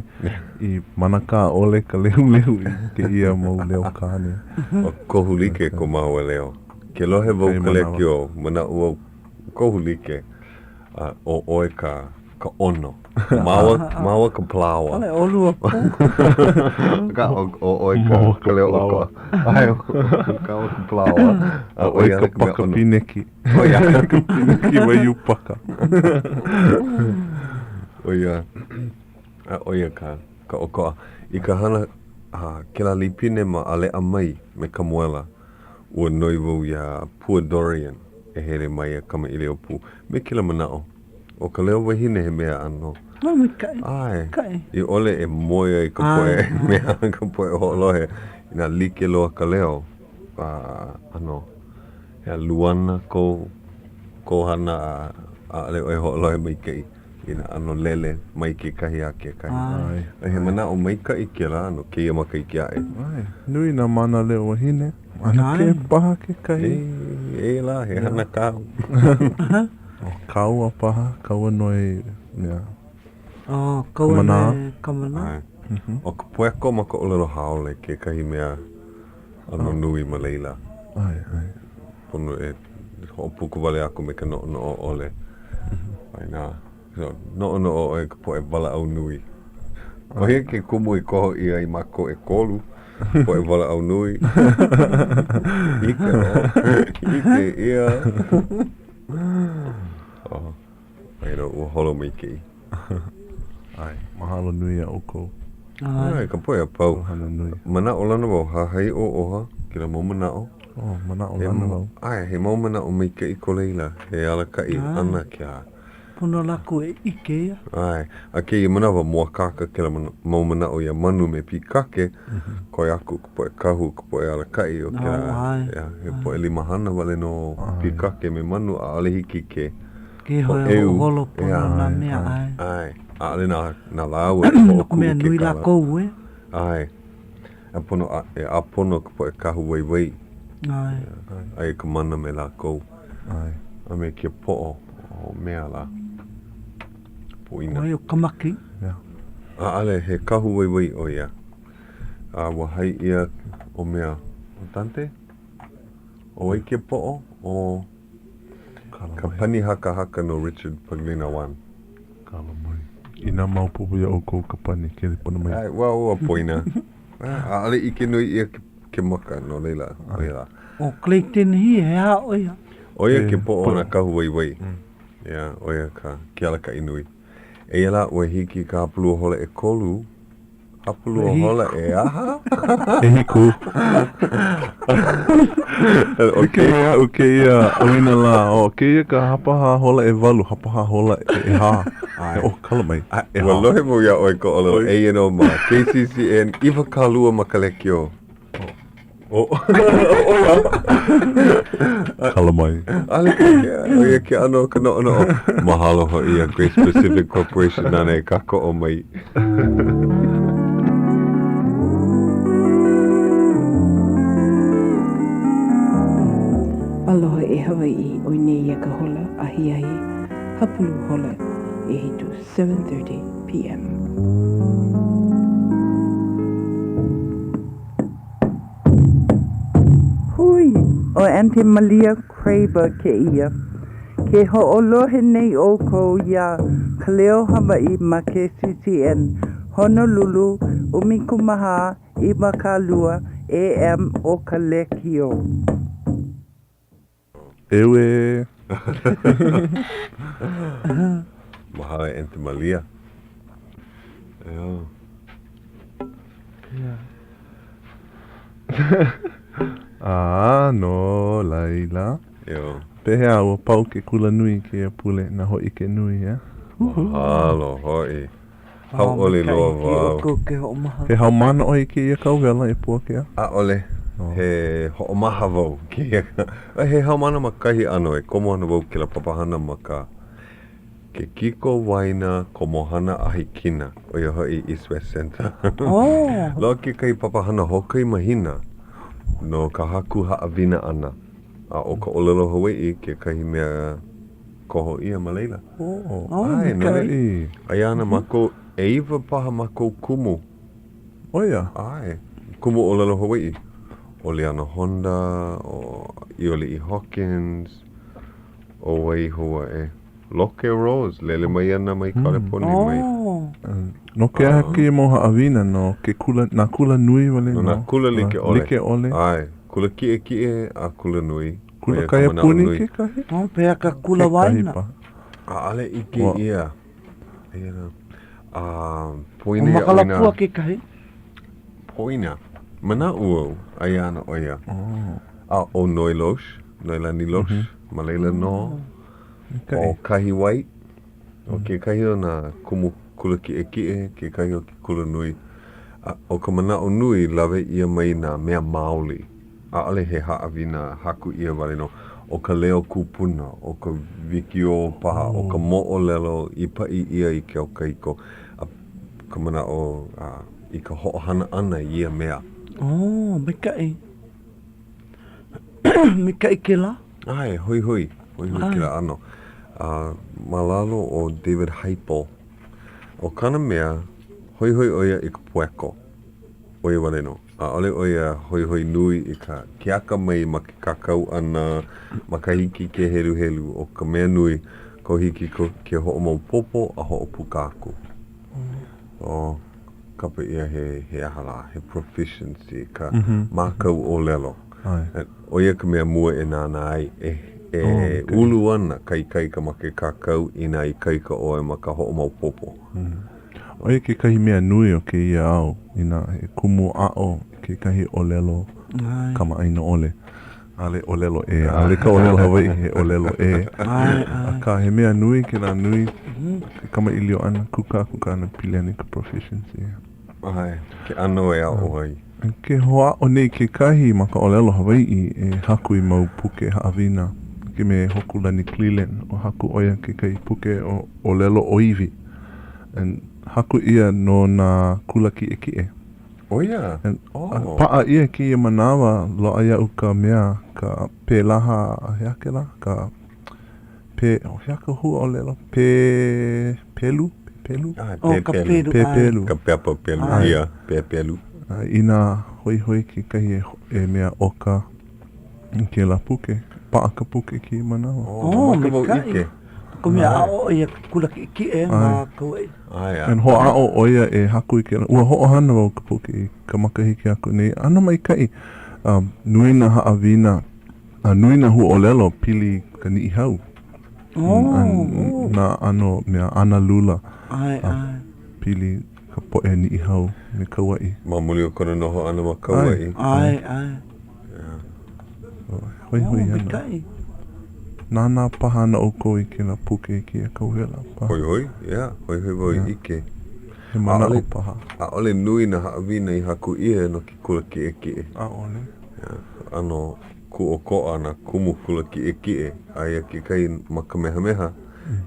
i manakā ʻole ka lehulehu i kēia mau leo kāne. ʻO kohu like ko māua leo. Ke lohe wau ka lekiō, manaʻo wau kohu like, a ʻo ʻoe ka ka ʻono. Māua, māua ka palaoa. ʻAʻole ʻolua pū. Akā, ʻo, ʻo ʻoe ka, ka leo ʻokoʻa. ʻAe, ʻo kāua ka palaoa. A ʻoe ka paka pīneki. ʻO ia. Ka pīneki waiū paka. ʻO ia, a ʻo ia ka, ka ʻokoʻa. I ka hana a kēlā līpine ma ʻAleʻa mai me Kamuela, ua noi wau iā Pua Dorian e hele mai a kamaʻilio pū me kēlā manaʻo. ʻO ka leo wahine he mea ʻano. No, maikaʻi. ʻAe. Maikaʻi. I ʻole e moe ai ka poʻe mea, ka poʻe hoʻolohe, inā like loa ka leo, a ʻano, he luana kou, kou hana a ʻaʻole ʻoe hoʻolohe maikaʻi i nā ʻano lele mai kekahi a kekahi. ʻAe. A he manaʻo maikaʻi kēlā no kēia makahiki aʻe. ʻAe. Nui nā mānaleo wahine. ʻAnakē paha kekahi. E, e lā, he hana kāu. ʻO kāua paha, kāua noe mea. Oh, kāua noe kamanā. ʻAe. ʻO ka poeko ma ka ʻōlelo haole kekahi mea ʻano nui ma laila. ʻAe, ʻae. Pono e hoʻopuka wale aku me ka noʻonoʻo ʻole. Inā noʻonoʻo ʻoe i ka poʻe walaʻau nui. ʻO ia ke kumu i koho ʻia ai mākou ʻekolu, poʻe walaʻau nui. ʻIke ʻo, ʻike ʻia. Oh, ʻae nō, ua holo maikaʻi. ʻAe, mahalo nui iā ʻoukou. ʻAe, ka poʻe a pau. Hana nui. Manaʻolana wau, hahai ʻo oha, kēlā mau manaʻo. Oh, manaʻolana wau. ʻAe, he mau manaʻo maikaʻi ko laila, he alakaʻi ʻana kēlā. Pono lākou e ʻike ia. ʻAe, a kēia manawa, mōakāka kēlā mau manaʻo iā Manu me Pīkake, koe aku ka poʻe kahu, ka poʻe alakaʻi o kēlā, ʻeā, he poʻe limahana wale nō Pīkake me Manu, ʻaʻole hiki ke Ke hōʻeu. Hoʻoholo pono nā mea, ʻae. ʻAe, ʻaʻole na, na lāua e hoʻokuʻu ke kālā. No ka mea, nui lākou, e. ʻAe, a pono, e ʻāpono ka poʻe kahu waiwai. ʻAe. Aia ka mana me lākou. ʻAe. A me ke poʻo o mea lā. Poina. ʻO ia ʻo Kamaki. Yeah. ʻAʻole, he kahu waiwai ʻo ia. A ua hai ʻia ʻo mea, ʻo Dante? ʻO wai ke poʻo? ʻO ka pani hakahaka no Richard Paglinawan. Kala mai. Inā maopopo iā ʻoukou ka pani, kelepona mai. ʻAe, ua, ua poina. ʻAʻole ʻike nui ʻia ke maka, no laila, ʻo ia lā. ʻO Clayton Hee, he aha ʻo ia? ʻO ia ke poʻo o nā kahu waiwai. ʻEā, ʻo ia ka, ke alakaʻi nui. Eia lā, ua hiki ka hapalua hola ʻekolu. Hapalua hola ʻeaha? ʻEhiku. Like me aʻu kēia ʻauinalā, ʻo kēia ka hapahā hola ʻewalu, hapahā hola ʻehā. ʻO, kala mai, ʻehā. Ua lohe wau iā ʻoe ka ʻōlelo, eia nō ma KCCN 22 ma ka lekiō. Kala mai. ʻAʻole ke, ʻo ia ke ʻano o ka noʻonoʻo. Mahalo hoʻi iā Grace Pacific Corporation nāna e kākoʻo mai. Aloha e Hawaiʻi, ʻoi nei ia ka hola ahiahi hapulu hola ʻehitu, 7:30 PM. Hui, ʻo Aunty Malia Craver kēia. Ke hoʻolohe nei ʻoukou iā Ka Leo Hawaiʻi ma KCCN, Honolulu, 14 20 AM o ka lekiō. ʻEu ē. Mahalo e Aunty Malia. ʻEā. A no laila. Eo. Pehea ua pau ke kula nui i kēia pule nā hōʻike nui, ʻeā? Mahalo hoʻi. Hauʻoli loa wau. He haumāna ʻoe i kēia kauwela e Puakea? ʻAʻole. He hoʻomaha wau kēia. He haumāna ma kahi ʻano e komo ana wau kēlā papahana ma ka ke Kikowaena Komohana a Hikina, ʻo ia hoʻi East West Center. Loaʻa kekahi papahana hoʻokahi mahina no ka haku haʻawina ʻana, a ʻo ka ʻōlelo Hawaiʻi kekahi mea koho ʻia ma laila. ʻAe, no laila, aia ana mākou, ʻeiwa paha mākou kumu. ʻO ia? ʻAe, kumu ʻōlelo Hawaiʻi. ʻO Liana Honda, ʻo ʻIoliʻi Hawkins, ʻo wai hou aʻe? Loke Rose, lele mai ana mai Kaleponi mai. No ke aha kēia mau haʻawina? No ke kula, nā kula nui wale nō? No nā kula like ʻole. Like ʻole. ʻAe, kula kiʻekiʻe a kula nui. Kula kaiapuni kekahi? Oh, pehea ka kula waena? ʻAʻole ʻike ʻia. Eia nō. A, poina ʻO ia Makalapua kekahi? Poina. Manaʻo wau, aia ana ʻo ia. A ʻo Noi Losh, Noelani Losh, ma laila nō. ʻO Kahi White, ʻo kekahi o nā kumu kula kiʻekiʻe, kekahi o ke kula nui. A ʻo ka manaʻo nui, lawe ʻia mai nā mea maoli. ʻAʻole he haʻawina haku ʻia wale nō. ʻO ka leo kūpuna, ʻo ka wikiō paha, ʻo ka moʻolelo i paʻi ʻia i ke au kahiko, a ka manaʻo i ka hoʻohana ʻana i ia mea. Oh, maikaʻi. Maikaʻi kēlā. ʻAe, hoihoi, hoihoi kēlā ʻano. A ma lalo o David Heupel, ʻo kāna mea, hoihoi ʻo ia i ka poeko. ʻO ia wale nō. ʻAʻole ʻo ia hoihoi nui i ka ke akamai ma ke kākau ʻana, ma ka hiki ke heluhelu. ʻO ka mea nui, ka hiki ke hoʻomaopopo a hoʻopuka aku. ʻO kapa ʻia he, he aha lā, he proficiency, ka mākau ʻōlelo. ʻO ia ka mea mua e nānā ai, e, e ulu ana ka ikaika ma ke kākau inā ikaika ʻoe ma ka hoʻomaopopo. ʻO ia kekahi mea nui o kēia au, inā he kumu aʻo i kekahi ʻōlelo kamaʻāina ʻole. ʻAʻole ʻōlelo ʻē, ʻaʻole ka ʻōlelo Hawaiʻi he ʻōlelo ʻē. Akā, he mea nui kēlā nui ke kamaʻilio ʻana, kūkākūkā ʻana pili ana i ka proficiency. ʻAe, ke ʻano e aʻo ai. Ke hoʻāʻo nei kekahi ma ka ʻōlelo Hawaiʻi e haku i mau puke haʻawina like me Hokulani Cleland, ua haku ʻo ia kekahi puke ʻōlelo ʻōiwi and haku ʻia no nā kula kiʻekiʻe. ʻO ia? And oh. Paʻa ʻia kēia manawa, loaʻa iaʻu ka mea, ka pelaha, he aha kēlā? Ka pe, he aha ka huaʻōlelo? Pe, pelu? Pelu? ʻAe, Oh, ka pepelu. pelu, ʻae. Pepelu. Ka pepa pelu ʻia, pepelu. ʻAe, inā hoihoi kekahi e, e mea ʻoka i kēlā puke, paʻa ka puke kēia manawa. Oh, Oh, mamake wau maikaʻi. ʻike. No ka mea, aʻo ʻo ia ke kula kiʻekiʻe ma Kauaʻi. ʻAe, ʻae. And hoʻāʻo ʻo ia e haku i kēlā. Ua hoʻohana wau i ka puke i ka makahiki aku nei. ʻAno maikaʻi. Um, nui nā haʻawina A nui nā huaʻōlelo pili i ka Niʻihau. Oh. Nā ʻano mea ana lula. ʻAe, ʻae. Pili ka poʻe Niʻihau me Kauaʻi. Ma muli o kona noho ʻana ma Kauaʻi. ʻAe, ʻae. Hoihoi ana. Oh, maikaʻi. Nānā paha ana ʻoukou i kēlā puke i kēia kauwela paha. Hoihoi, yeah, hoihoi wau i ʻike. He manaʻo paha. ʻAʻole nui nā haʻawina i haku ʻia no ke kula kiʻekiʻe. ʻAʻole. ʻAno kūʻokoʻa nā kumu kula kiʻekiʻe, aia kekahi ma Kamehameha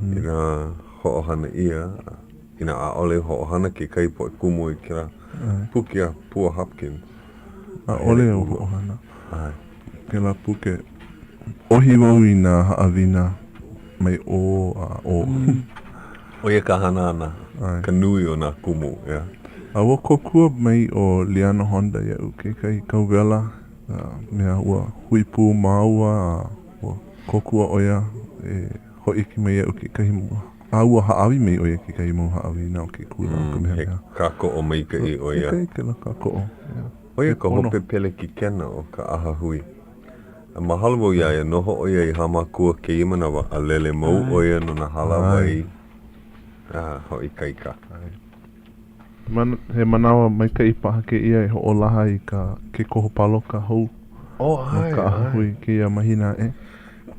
inā hoʻohana ʻia, inā ʻaʻole hoʻohana kekahi poʻe kumu i kēlā puke a Pua Hopkins. ʻAʻole au hoʻohana kēlā puke. ʻOhi wau i nā haʻawina mai ʻō a ʻō. ʻO ia ka hana ʻana, ka nui o nā kumu, ʻeā. A ua kōkua mai ʻo Liana Honda iaʻu kekahi kauwela, mea ua hui pū māua a ua kōkua ʻo ia e hōʻike mai iaʻu kekahi mau, a ua hāʻawi mai ʻo ia kekahi mau haʻawina o ke kula o Kamehameha. He kākoʻo maikaʻi ʻo ia. Maikaʻi kēlā kākoʻo. ʻO ia ka hope pelekikena o ka ʻahahui. A mahalo wau iā ia, noho ʻo ia i Hāmākua kēia manawa a lele mau ʻo ia no nā hālāwai a hoʻoikaika. He manawa maikaʻi paha kēia e hoʻolaha i ka ke koho pāloka hou no ka ʻahahui kēia mahina aʻe.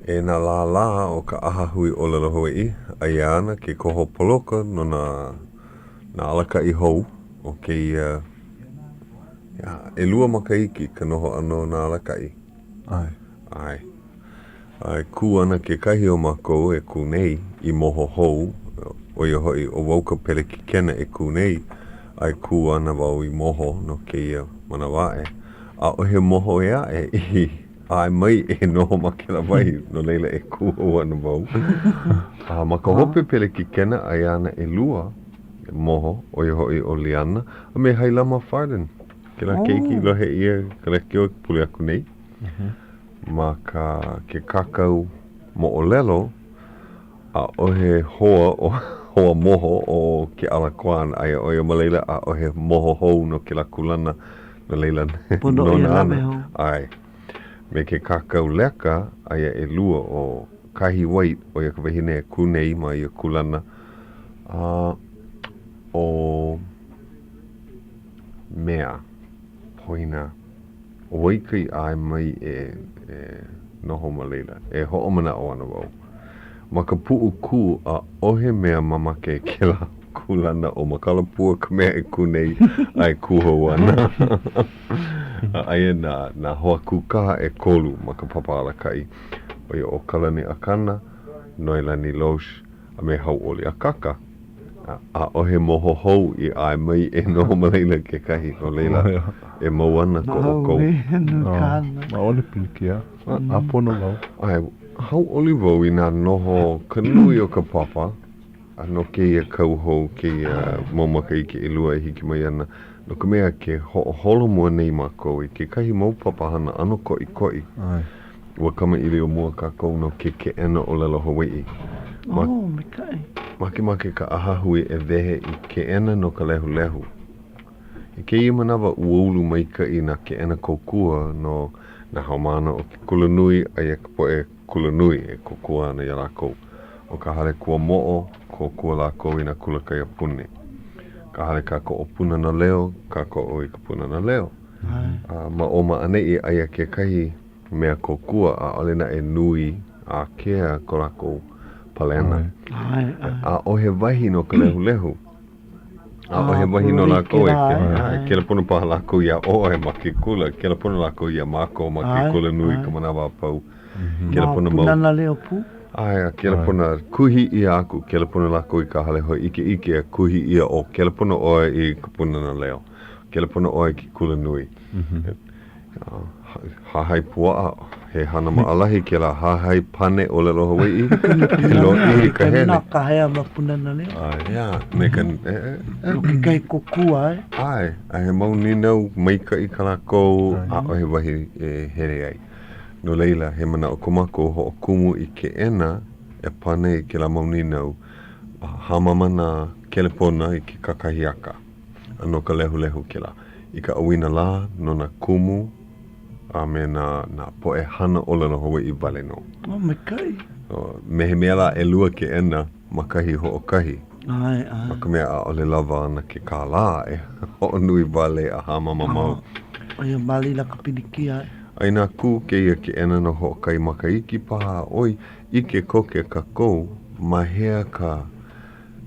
E nā lālā o ka ʻAhahui ʻŌlelo Hawaiʻi, aia ana ke koho poloka no nā nā alakaʻi hou o kēia ʻelua makahiki ka noho ʻana o nā alakaʻi. ʻAe. ʻAe. A e kū ana kekahi o mākou e kū nei i moho hou, ʻo ia hoʻi, ʻo wau ka pelekikena e kū nei, a e kū ana wau i moho no kēia manawa aʻe. ʻAʻohe moho ʻē aʻe i ʻae mai e noho ma kēlā wahi, no laila e kū hou ana wau. A ma ka hope pelekikena, aia ana ʻelua moho, ʻo ia hoʻi ʻo Liana a me Hailama Farden, kēlā keiki i lohe ʻia ka lekiō i ka pule aku nei. Ma ka ke kākau moʻolelo, ʻaʻohe hoa o hoa moho o Keʻala Kwan, aia ʻo ia ma laila, ʻaʻohe moho hou no kēlā kūlana, no laila, nona ana. ʻAe. Me ke kākau leka, aia ʻelua ʻo Kahi White, ʻo ia ka wahine e kū nei ma ia kūlana, a ʻo Mea Poina. ʻO wai ka i ʻae mai e noho ma laila? E hoʻomanaʻo ana wau. Ma ka puʻukū, ʻaʻohe mea mamake i kēlā kūlana ʻo Makalapua ka mea e kū nei a e kū hou ana. A aia nā, nā hoa kūkā ʻekolu ma ka papa alakaʻi, ʻo ia ʻo Kalani Akana, Noelani Loesch, a me Hauʻoli Akaka. ʻAʻohe moho hou i ʻae mai e noho ma laila kekahi, no laila, e mau ana ko ʻoukou. ʻAʻole pilikia, ʻāpono wau. ʻAe, hauʻoli wau inā noho ka nui o ka papa, a no kēia kau hou, kēia mau makahiki ʻelua e hiki mai ana, no ka mea, ke hoʻoholomua nei mākou i kekahi mau papahana ʻano koʻikoʻi. Ua kamaʻilio mua kākou no ke keʻena ʻōlelo Hawaiʻi. Oh, maikaʻi. Makemake ka ʻahahui e wehe i keʻena no ka lehulehu. I kēia manawa, ua ulu maikaʻi nā keʻena kōkua no nā haumāna o ke kulanui, aia ka poʻe kulanui e kōkua ana iā lākou. ʻO ka Hale Kuamoʻo, kōkua lākou i nā kula kaiapuni. Ka Hale Kākoʻo Pūnana Leo, kākoʻo i ka Pūnana Leo. A ma ʻō ma ʻaneʻi, aia kekahi mea kōkua, ʻaʻole naʻe nui ākea ko lākou palena. ʻAʻohe wahi no ka lehulehu. ʻAʻohe wahi no lākou e ʻae, kelepono paha lākou iā ʻoe ma ke kula, kelepono lākou iā mākou ma ke kula nui i ka manawa a pau. Kelepono mau. Ma Pūnana Leo pū. ʻAe, a kelepono kuhi ʻia aku, kelepono lākou i ka hale hōʻikeʻike a kuhi ʻia ʻo kelepono ʻoe i ka Pūnana Leo. Kelepono ʻoe i ke kula nui. Hāhai puaʻa, he hana maʻalahi kēlā hāhai pane ʻōlelo Hawaiʻi, he lōʻihi ka hele. Nā kāhea ma Pūnana Leo. ʻAe, ia, me ka, e, e, e. No kekahi kōkua, e. ʻAe, a he mau nīnau maikaʻi kā lākou, ʻaʻohe wahi e hele ai. No laila, he manaʻo ko mākou hoʻokumu i keʻena e pane i kēlā mau nīnau, hāmama nā kelepona i ke kakahiaka. A no ka lehulehu kēlā. I ka ʻauinalā, no nā kumu a me nā, nā poʻe hana ʻōlelo Hawaiʻi wale nō. Oh, maikaʻi. Me he mea lā, ʻelua keʻena ma kahi hoʻokahi. ʻAe, ʻae. No ka mea, ʻaʻole lawa ana ke kālā e hoʻonui wale a hāmama mau. ʻO ia ma laila ka pilikia. A inā kū kēia keʻena no hoʻokahi makahiki paha a ʻoi, ʻike koke kākou ma hea ka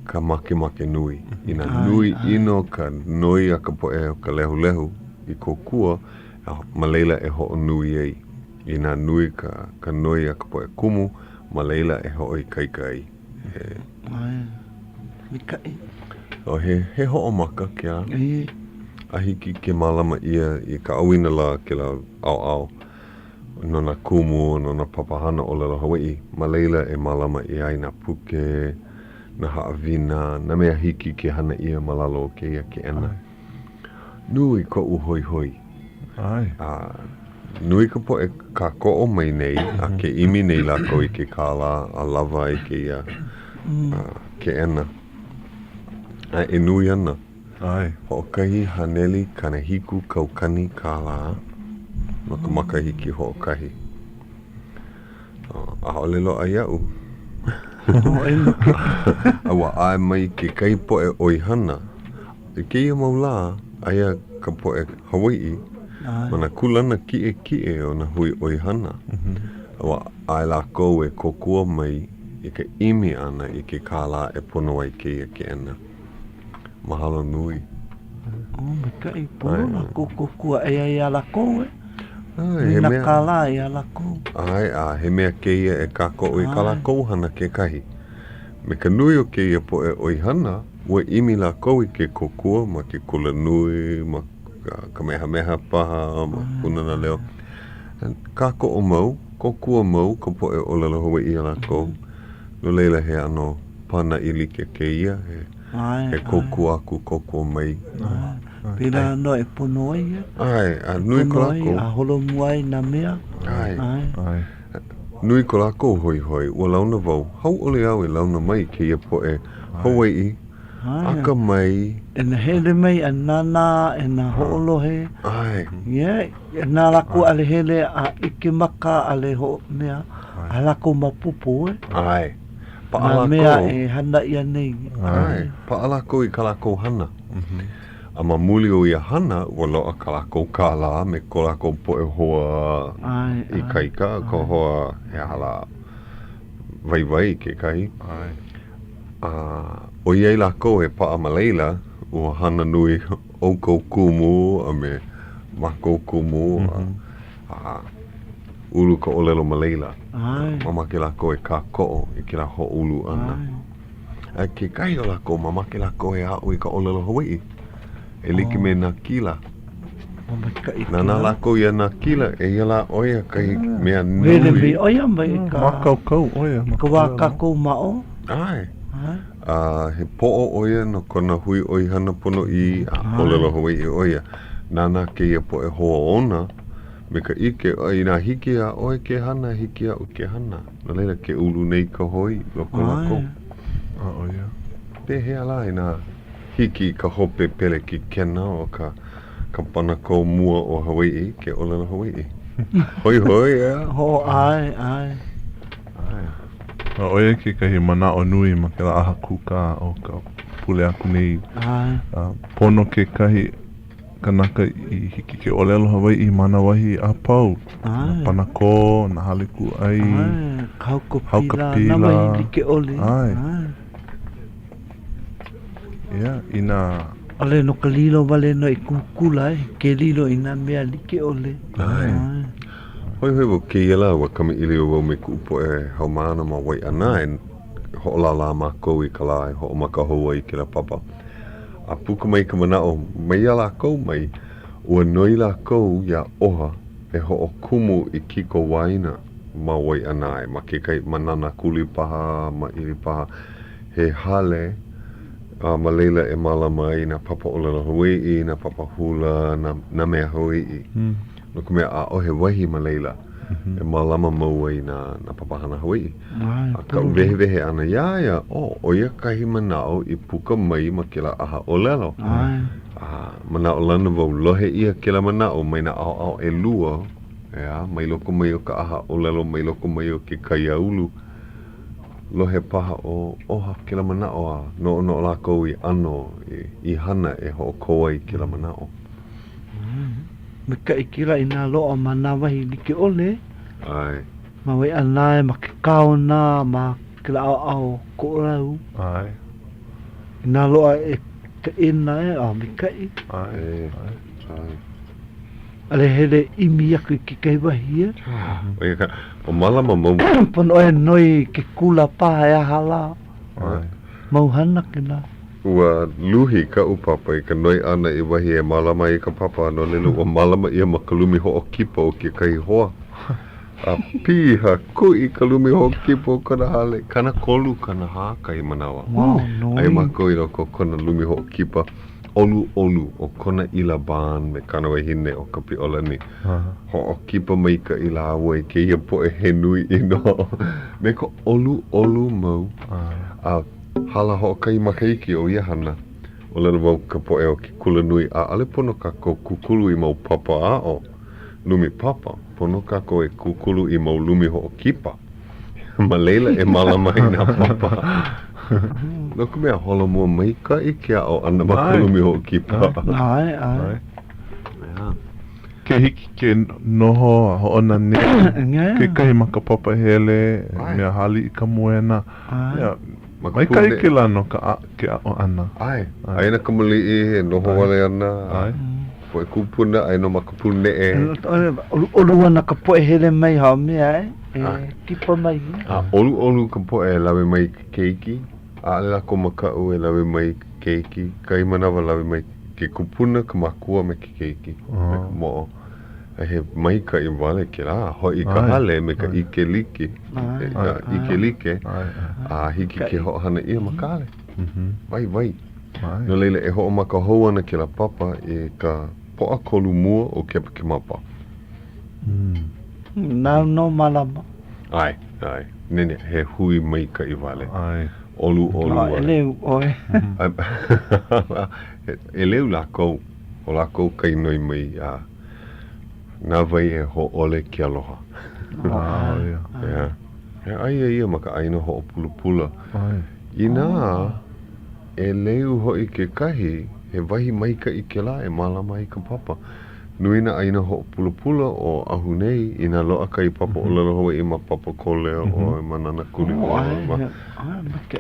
ka makemake nui. Inā nui ʻino ka noi a ka poʻe o ka lehulehu i kōkua, ma laila e hoʻonui ai. Inā nui ka, ka noi a ka poʻe kumu, ma laila e hoʻoikaika ai. He. ʻAe, maikaʻi. Oh, he, he hoʻomaka kēlā. A hiki ke mālama ʻia i ka ʻauinalā kēlā ʻaoʻao. No nā kumu, no nā papahana ʻōlelo Hawaiʻi, ma laila e mālama ʻia ai nā puke, nā haʻawina, nā mea hiki ke hana ʻia ma lalo o kēia keʻena. Nui koʻu hoihoi. A nui ka poʻe kākoʻo mai nei a ke ʻimi nei lākou i ke kālā a lawa ai kēia keʻena. A e nui ana. ʻAe. Hoʻokahi haneli 70 kaukani kālā no ka makahiki hoʻokahi. ʻAʻole loaʻa iaʻu. A ua ʻae mai kekahi poʻe ʻoihana. I kēia mau lā, aia ka poʻe Hawaiʻi ma nā kūlana kiʻekiʻe o nā hui ʻoihana. A ua ʻae lākou e kōkua mai i ka ʻimi ʻana i ke kālā e pono ai kēia keʻena. Mahalo nui. Oh, maikaʻi. Pono lākou kōkua e ai iā lākou, e. ʻAe, he mea. Nā kālā iā lākou. ʻAe, a he mea kēia e kākoʻo i kā lākou hana kekahi. Me ka nui o kēia poʻe ʻoihana, ua ʻimi lākou i ke kōkua ma ke kula nui, ma Kamehameha paha, ma Pūnana Leo. Kākoʻo mau, kōkua mau ka poʻe ʻōlelo Hawaiʻi iā lākou. No laila, he ʻano pānaʻi like kēia, he, he kōkua aku, kōkua mai. Pēlā nō e pono ai ia. ʻAe, a nui ko lākou. A holomua ai nā mea. ʻAe. ʻAe. Nui ko lākou hoihoi, ua launa wau, hauʻoli au e launa mai i kēia poʻe Hawaiʻi akamai. E nā hele mai a nānā, e nā hoʻolohe. ʻAe. Yeah, inā lākou ʻaʻole hele a ʻike maka, ʻaʻole hoʻo mea, a lākou maopopo, e. ʻAe. Paʻa lākou. Nā mea e hana ʻia nei. ʻAe. Paʻa lākou i kā lākou hana. A ma muli o ia hana, ua loaʻa kā lākou kālā me ko lākou poʻe hoa ikaika, ka hoa he aha lā, waiwai kekahi. A ʻoiai lākou e paʻa ma laila, ua hana nui ʻoukou kumu a me mākou kumu, a ulu ka ʻōlelo ma laila. Mamake lākou e kākoʻo i kēlā hoʻoulu ʻana. A kekahi o lākou, mamake lākou e aʻo i ka ʻōlelo Hawaiʻi, e like me Nākila. Nānā lākou iā Nākila, eia lā ʻo ia kahi mea nui. Hele mai ʻo ia mai ka. Mākaukau ʻo ia. Ka wā kākou ma ʻō. ʻAe. A he poʻo ʻo ia no kona hui ʻoihana ponoʻī a ʻōlelo Hawaiʻi ʻo ia. Nānā kēia poʻe hoa ona me ka ʻike, inā hiki iā ʻoe ke hana, hiki iaʻu ke hana. No laila, ke ulu nei ka hoi i loko o lākou. A ʻo ia. Pehea lā inā hiki i ka hope pelekikena o ka ka panakō mua o Hawaiʻi ke ʻōlelo Hawaiʻi? Hoihoi, ʻeā? Ho, ʻae, ʻae. ʻAe. A ʻo ia kekahi manaʻo nui ma kēlā ʻaha kūkā o ka. pule aku nei. ʻAe. Pono kekahi kanaka i hiki ke ʻōlelo Hawaiʻi ma nā wahi a pau. ʻAe. Nā panakō, nā hale kūʻai. ʻAe, ka haukapila, nā wahi like ʻole. ʻAe. ʻAe. Yeah, inā. ʻAʻole no ka lilo wale nō i kūkula, e ke lilo i nā mea like ʻole. ʻAe. Hoihoi wau kēia lā, ua kamaʻilio wau me kuʻu poʻe haumāna ma Waiʻanae, hoʻolālā mākou i ka lā e hoʻomaka hou ai kēlā papa. A puka mai ka manaʻo maiā lākou mai, ua noi lākou iā oha e hoʻokumu i kikowaena ma Waiʻanae, ma kekahi, ma Nānākuli paha, ma ʻIli paha, he hale a ma laila e mālama ai nā papa ʻōlelo Hawaiʻi, nā papa hula, nā, nā mea Hawaiʻi. No ka mea, ʻaʻohe wahi ma laila e mālama mau ai nā, nā papahana Hawaiʻi. A kaʻu wehewehe ʻana iā ia, oh, ʻo ia kahi manaʻo i puka mai ma kēlā ʻaha ʻōlelo. A manaʻolana wau, lohe ʻia kēlā manaʻo mai nā ʻaoʻao ʻelua, ʻeā, mai loko mai o ka ʻaha ʻōlelo, mai loko mai o ke kaiāulu. Lohe paha ʻo oha kēlā manaʻo a noʻonoʻo lākou i ʻano i hana e hoʻokō ai kēlā manaʻo. Maikaʻi kēlā inā loaʻa ma nā wahi like ʻole. ʻAe. Ma Waiʻanae, ma ke kaona, ma kēlā ʻaoʻao Koʻolau. ʻAe. Inā loaʻa e keʻena e, a maikaʻi. ʻAe. ʻAe. ʻAʻole hele ʻimi aku i kekahi wahi e. ʻO ia ka, ʻo mālama mau. Pono ʻoe noi i ke kula paha e aha lā. Mau hana kēlā. Ua luhi kaʻu papa i ka noi ʻana i wahi e mālama ai ka papa, no laila ua mālama ʻia ma ka lumi hoʻokipa o kekahi hoa. A piha kuʻi ka lumi hoʻokipa o kona hale, 30, 40 kahi manawa. Aia mākou i loko o kona lumi hoʻokipa. ʻOluʻolu ʻo kona ʻilabān me kāna wahine ʻo Kapiʻolani. Hoʻokipa maikaʻi lāua i kēia poʻe he nui ʻino me ka ʻoluʻolu mau. A hala hoʻokahi makahiki o ia hana, ʻōlelo wau i ka poʻe o ke kulanui, ʻaʻole pono kākou kūkulu i mau papa aʻo, lumi papa, pono kākou e kūkulu i mau lumi hoʻokipa. Ma laila e mālama ai nā papa. No ka mea, holomua maikaʻi ke aʻo ʻana ma ka lumi hoʻokipa. ʻAe, ʻae. Ke hiki ke noho a hoʻonanea kekahi ma ka papahele, mea hāliʻi ka moena. Maikaʻi kēlā no ka ke aʻo ʻana. ʻAe. Aia nā kamaliʻi e noho wale ana. ʻAe. Poʻe kūpuna, aia nō ma ka pūneʻe. ʻOluʻolu ana ka poʻe hele mai Haumea e, e kipa mai. A ʻoluʻolu ka poʻe e lawe mai i ke keiki. ʻAʻole lākou makaʻu e lawe mai i ke keiki. Kahi manawa lawe mai ke kupuna, ka makua me ke keiki, me ka moʻo. A he maikaʻi wale kēlā. Hoʻi i ka hale me ka ʻike like, ʻike like, a hiki ke hoʻohana ʻia ma ka hale. Waiwai. No laila, e hoʻomaka hou ana kēlā papa i ka Pōʻakolu mua o Kepakemapa. Nāu nō mālama. ʻAe, ʻae. Nene, he hui maikaʻi wale. ʻAe. ʻOluʻolu wale. ʻEleu ʻoe. He ʻeleu lākou. ʻO lākou kai noi mai a na wai e hōʻole ke aloha. ʻAe. Yeah. He aia ia ma ka ʻāina hoʻopulapula. ʻAe. Inā ʻeleu hoʻi kekahi, he wahi maikaʻi kēlā e mālama ai ka papa. Nui nā ʻāina hoʻopulapula o Oʻahu nei, inā loaʻa kahi papa ʻōlelo Hawaiʻi ma Papakolea ʻoe, ma Nānākuli ʻoe, ma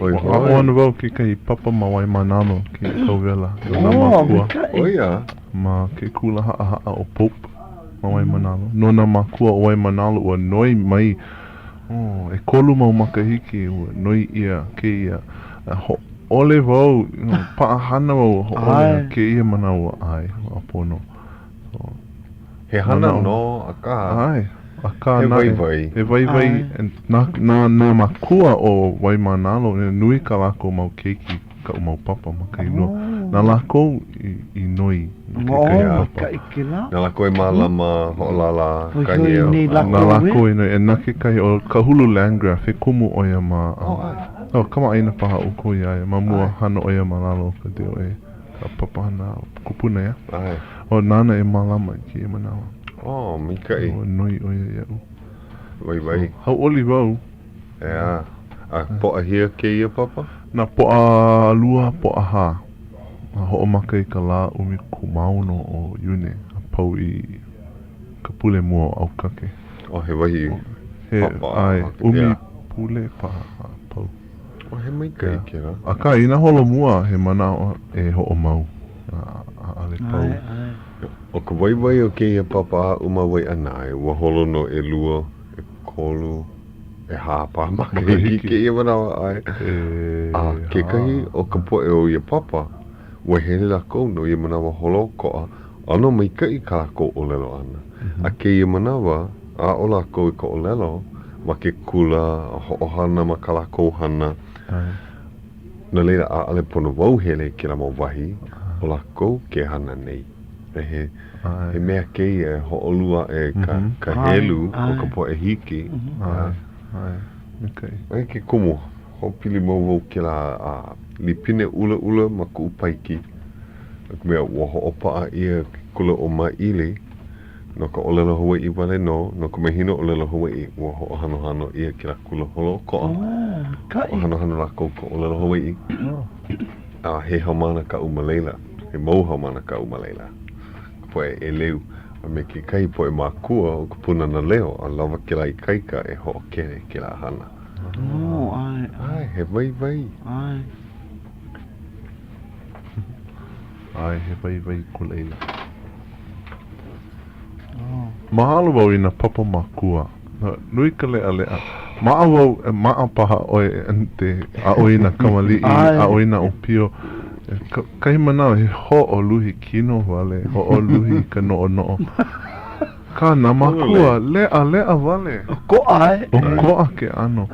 Hoihoi. Aʻo ana wau kekahi papa ma Waimānalo, kēia kauwela, no nā mākua. ʻO ia? Ma ke kula haʻahaʻa ʻo Pope ma Waimānalo. No nā mākua o Waimānalo ua noi mai Oh, ʻekolu mau makahiki ua noi ʻia kēia. Hōʻole wau, you know, paʻahana wau ua hōʻole a kēia manawa ʻae, ua pono. So, He hana nō, akā, ʻae, akā he naʻe, waiwai. He waiwai, na, na, nā mākua o Waimānalo, nui kā lākou mau keiki kaʻu mau papa ma Kailua. Na lākou i, i noi no kekahi Oh, papa. maikaʻi kēlā. Na lākou e mālama, hoʻolālā, Hoihoi kahi e nei Na lākou e. lākou e noi, e na kekahi, ʻo Kahulu Landgraf, he kumu ʻo ia ma, Oh, ʻae. oh, kamaʻāina paha ʻoukou iā ia. Ma mua, hana ʻo ia ma lalo o ka DOA, ka papahana kupuna, ia. ʻAe. Oh, nāna e mālama i kēia manawa. Oh, maikaʻi. Ua noi ʻo ia iaʻu. Waiwai. So, hauʻoli wau. ʻEā. A pōʻahia kēia papa? Nā Pōʻalua, Pōʻahā, a hoʻomaka i ka lā 16 o Iune a pau i ka pule mua o ʻAukake. Oh, he wahi He, papa ʻae, a, ʻumi yeah. pule paha a pau. Oh, he maikaʻi Yeah. kēlā. Akā, inā holomua, he manaʻo e hoʻomau, a ʻaʻole pau. ʻAe, ʻae. ʻO ka waiwai o kēia papa aʻu ma Waiʻanae, ua holo no ʻelua, ʻekolu, ʻehā paha makahiki kēia manawa, ʻae. A kekahi o ka poʻe o ia papa, ua hele lākou no ia manawa holoʻokoʻa, ʻano maikaʻi kā lākou ʻōlelo ʻana. A kēia manawa, aʻo lākou i ka ʻōlelo ma ke kula, a hoʻohana ma kā lākou hana. No laila, ʻaʻole pono wau hele i kēlā mau wahi, ʻo lākou ke hana nei. A he, he mea kēia e hōʻolu aʻe ka, ka helu o ka poʻe hiki. ʻAe, ʻae, maikaʻi. ʻO ia ke kumu, hoʻopili mau wau kēlā a lipine ʻulaʻula ma kuʻu paiki, no ka mea, ua hoʻopaʻa ʻia ke kula ʻo Māʻili, No ka ʻōlelo Hawaiʻi wale nō, no ka mahina ʻōlelo Hawaiʻi, ua hoʻohanohano ʻia kēlā kula holoʻokoʻa. Hoʻohanohano lākou ka ʻōlelo Hawaiʻi. A he haumāna kaʻu ma laila, he mau haumāna kaʻu ma laila, ka poʻe ʻeleu a me kekahi poʻe mākua o ka Pūnana Leo, a lawa kēlā ikaika e hoʻokele i kēlā hana. ʻAe, he waiwai. ʻAe, he waiwai ko laila. Mahalo wau i nā papa mākua. Nui ka leʻaleʻa. Maʻa wau, maʻa paha ʻoe ʻente, aʻo i nā kamaliʻi, aʻo i nā ʻōpio. Kahi manawa he hoʻoluhi kino wale, hoʻoluhi ka noʻonoʻo. Akā nā mākua, leʻaleʻa wale. ʻOkoʻa e. ʻOkoʻa ke ʻano.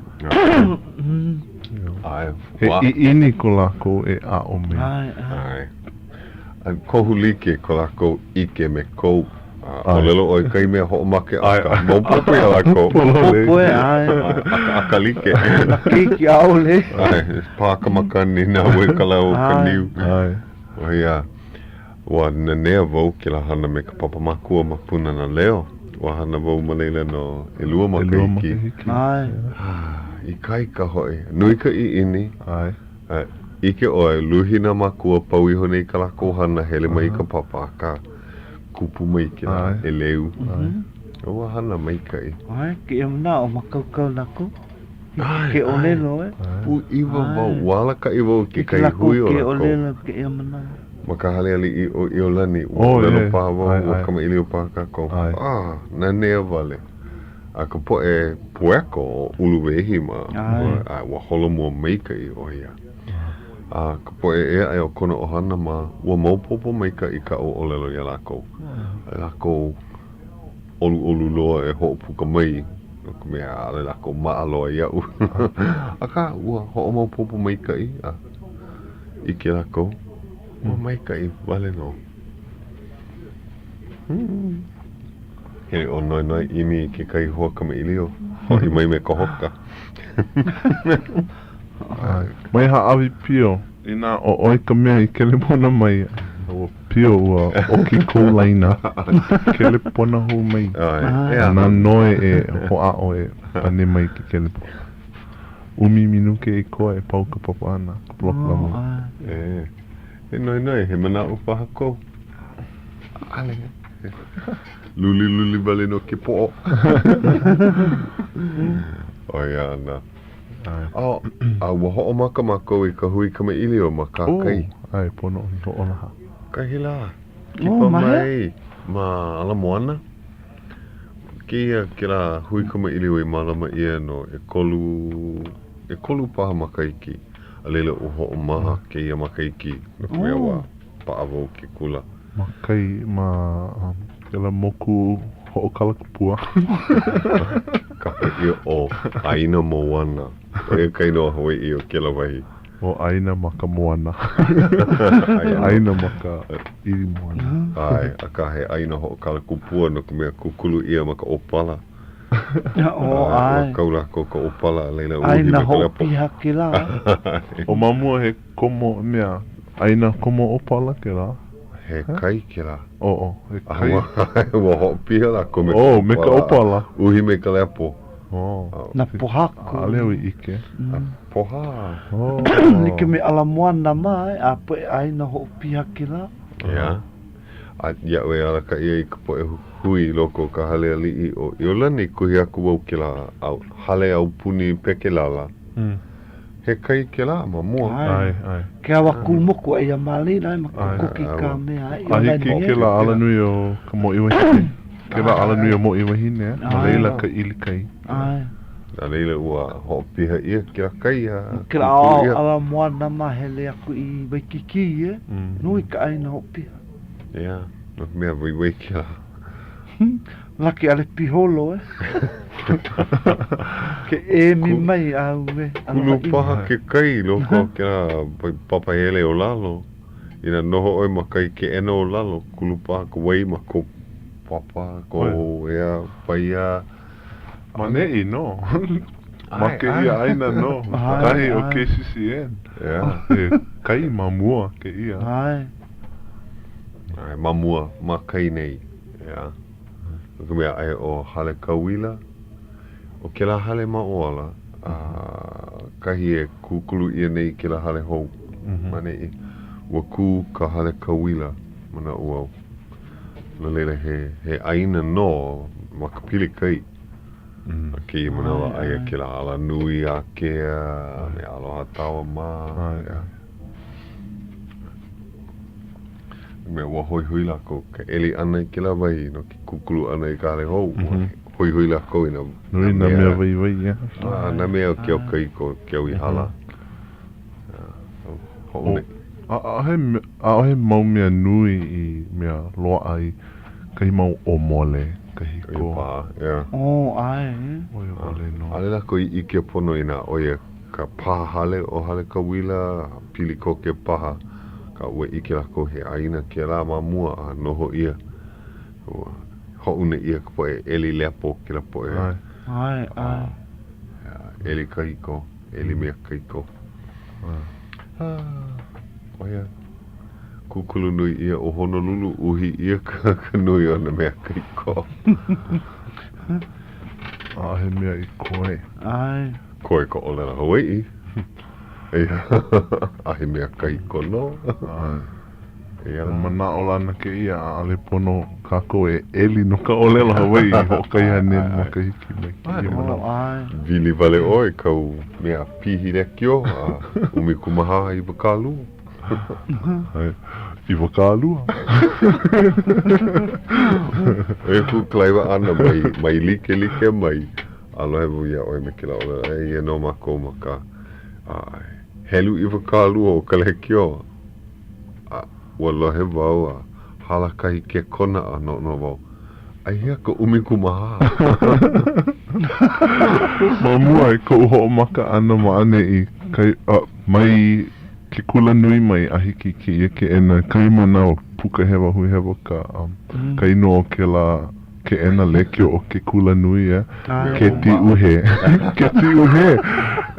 He ʻiʻini ko lākou e aʻo mai. ʻAe. A kohu like ko lākou ʻike me kou. A ʻōlelo ʻoe kahi mea hoʻomake ʻaka. Maopopo iā lākou. Maopopo e, ʻae. ʻAkaʻaka like. Nā keiki ʻaʻole. ʻAe, pā ka makani, naue ka lau o ka niu. ʻAe. ʻO ia, ua nanea wau kēlā hana me ka papa mākua ma Pūnana Leo. Ua hana wau ma laila no ʻelua makahiki. ʻElua makahiki. ʻAe. Ikaika hoʻi. Nui ka ʻiʻini. ʻAe. A ʻike ʻoe, luhi nā mākua, pau iho nei kā lākou hana, hele mai i ka papa, akā, kupu mai kēlā ʻeleu. Ua hana maikaʻi. ʻAe, kēia manaʻo, mākaukau lākou. Hiki ke ʻōlelo, e. Pūʻiwa wau, ua alakaʻi wau i kekahi hui o lākou. Hiki lākou ke ʻōlelo kēia manawa. Ma ka hale aliʻi ʻo ʻIolani, ua ʻōlelo paha wau, ua kamaʻilio paha kākou. Ah, nanea wale. A ka poʻe pueko o Uluwehi mā, a ua holomua maikaʻi ʻo ia. A ka poʻe ʻē aʻe o kona ʻohana mā, ua maopopo maikaʻi kaʻu ʻōlelo iā lākou. A lākou ʻoluʻolu loa e hoʻopuka mai, no ka mea, ʻaʻole lākou maʻa loa iaʻu. Akā, ua hoʻomaopopo maikaʻi a ʻike lākou, ua maikaʻi wale nō. Hele ʻo Noenoe ʻimi i kekahi hoa kamaʻilio, hoʻi mai me ka hoka. Mai hāʻawi pio. Inā ʻo ʻoe ka mea i kelepona mai, ua pio ua ʻoki kou laina. Kelepona hou mai. A na noe e hoʻāʻo e pane mai ke kelepona. ʻUmi minuke i koe e pau ka papa ʻana, ka polokalamu. E Noenoe, he manaʻo paha kou? ʻAʻole. Luliluli wale nō ke poʻo. ʻO ia ana. A, a ua hoʻomaka mākou i ka hui kamaʻilio ma Kahakai. Oh, ʻae, pono i hoʻolaha. Kahi lā. Kipa mai ma Ala Moana. Kēia kēlā hui kamaʻilio i mālama ʻia no ʻekolu, ʻekolu paha makahiki. A laila ua hoʻomaha kēia makahiki no ka mea ua paʻa wau ke kula. Ma kai, ma kēlā moku hoʻokalakupua. Kapa ʻia ʻo ʻĀina Moana. ʻO ia ka inoa Hawaiʻi o kēlā wahi. ʻO ʻĀina ma ka moana. ʻĀina ma ka ʻili moana. ʻAe, akā he ʻāina hoʻokalakupua no ka mea kūkulu ʻia ma ka ʻōpala. ʻAe. Ua kau lākou ka ʻōpala, a laila uhi me ʻāina ka lepo. hoʻopiha kēlā. ʻO ma mua he komo mea, ʻāina komo ʻōpala kēlā. He kai kēlā. ʻO, he kai. Ua hoʻopiha lākou me ka ʻōpala. Oh, me ka ʻōpala. Uhi me ka lepo. Oh. Nā pōhaku. ʻAʻole au i ʻike. Nā pohā. Oh. Like me Ala Moana mā, eh, a poʻe ʻāina hoʻopiha kēlā. Yeah. A iaʻu e alakaʻi ai i ka poʻe hui i loko o ka hale aliʻi ʻo ʻIolani, kuhi aku wau kēlā hale aupuni pekelala. He kai kēlā ma mua. ʻAe, ʻae. Ke awa kū moku aia ma laila, ma kokoke i ka mea A hiki kēlā alanui o ka Mōʻī Wahine. Kēlā alanui o Mōʻī Wahine, ma laila ka ʻili kai. ʻAe. A laila ua hoʻopiha ʻia kēlā kai a No kēlā ʻaoʻao Ala Moana mā hele aku i Waikīkī, e? Nui ka ʻāina hoʻopiha. Yeah, no ka mea waiwai kēlā. Laki ʻaʻole piholo e. Ke emi mai a uwe. Kulu paha ke kai i loko o kēlā papahele o lalo. Inā noho ʻoe ma kahi keʻena o lalo, kulu paha ka wai ma kou papa, kou ea, paia. Ma neʻi nō. Ma kēia ʻāina nō. Kahi o KCCN. He kai ma mua kēia. ʻAe. ʻAe, ma mua, ma kai nei. ʻEā. No ka mea, aia ʻo Hale Kauila, ʻo kēlā hale ma ʻō ala, a kahi e kūkulu ʻia nei kēlā hale hou ma neʻi, ua kū ka Hale Kauila, manaʻo au. No laila, he, he ʻāina nō ma ka pili kai. A kēia manawa, aia kēlā alanui ākea, a me Aloha Tower mā. ʻEā. Mea, ua hoihoi lākou ka ʻeli ʻana i kēlā wahi no ke kūkulu ʻana i ka hale hou. Ua hoihoi lākou i nā Nui nā mea waiwai, ia. A, nā mea o ke au kahiko, ke au i hala. Hoʻouna. ʻAʻohe, ʻaʻohe mau mea nui i mea loaʻa i kahi mau ʻōmole kahiko. ʻO ia paha, yeah. Oh, ʻae. ʻO ia wale nō. ʻAʻole lākou i ʻike pono inā ʻo ia ka pā hale o Hale Kauila, a pili koke paha, akā ua ʻike lākou he ʻāina kēlā ma mua a noho ʻia. Ua hoʻouna ʻia ka poʻe ʻeli lepo, kēlā poʻe. ʻAe. ʻAe, ʻae. ʻEli kahiko, ʻeli mea kahiko. ʻO ia, kūkulu nui ʻia ʻo Honolulu, uhi ʻia ka nui o nā mea kahiko. ʻAʻohe mea i koe. ʻAe. Koe ka ʻōlelo Hawaiʻi. Eia, a he mea kahiko nō. ʻAe. Eia He manaʻolana kēia, ʻaʻole pono kākou e ʻeli no ka ʻōlelo Hawaiʻi i hoʻokahi haneli makahiki mai kēia manawa. ʻAe. Wili wale ʻoe i kau mea pihi lekiō a 14 20. ʻAe. 20. ʻO ia kuʻu kalaiwa ʻana mai, mai likelike mai. A lohe wau iā ʻoe me kēlā ʻōlelo, eia nō mākou ma ka helu 20 o ka lekiō. A ua lohe wau a hala kahi kekona a noʻonoʻo wau, aihea ka 14? Ma mua i koʻu hoʻomaka ʻana ma ʻaneʻi, kai, a, mai ke kula nui mai a hiki i kēia keʻena, kahi manawa puka hewa hui hewa ka, um, ka inoa o kēlā keʻena lekiō o ke kula nui, e, ke tīʻuhē. Ke tīʻuhē!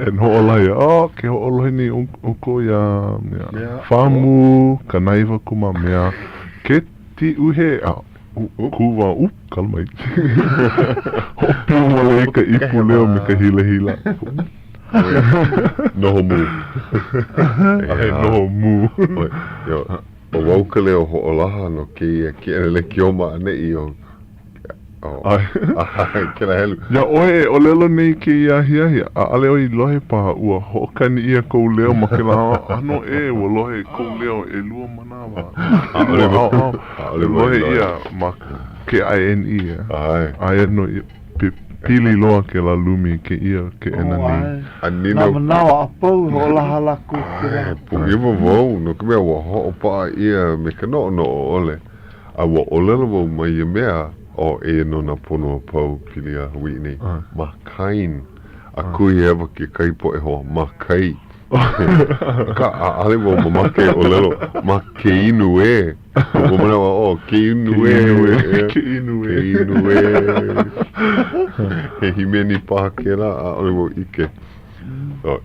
And hoʻolaha ia, oh, ke hoʻolohe nei ʻoukou iā, mea, FAMU, 90 kumā mea, ke tīʻuhē, a, kū wau, oop, kala mai. Hoʻopio wale i ka ipu leo me ka hilahila. Noho mū. A he noho mū. ʻO wau ka leo hoʻolaha no kēia keʻena lekiō ma ʻaneʻi o ʻae, kēlā helu. Iā ʻoe e ʻōlelo nei i kēia ahiahi, ʻaʻole ʻoe i lohe paha ua hoʻokani ʻia kou leo ma kēlā ʻano ʻē, ua lohe kou leo ʻelua manawa, ʻelua ʻaoʻao, ʻaʻole lohe ʻia ma KINE. ʻAe. Aia nō ia. Pili loa kēlā lumi i kēia keʻena nei. A nīnau. Nā manawa a pau e hoʻolaha lākou i kēlā. ʻAe, pūʻiwa wau, no ka mea, ua hoʻopaʻa ʻia me ka noʻonoʻo ʻole, a ua ʻōlelo wau ma ia mea, oh, eia nō nā pono a pau pili iā Hawaiʻi nei, ma kain, a kuhi hewa kekahi poʻe hoa, ma kai. Akā, ʻaʻole wau mamake e ʻōlelo ma ke inu ē. Ua manaʻo oh, ke inu ē. Ke inu ē. Ke inu ē. He hīmeni paha kēlā, ʻaʻole wau ʻike. Oh,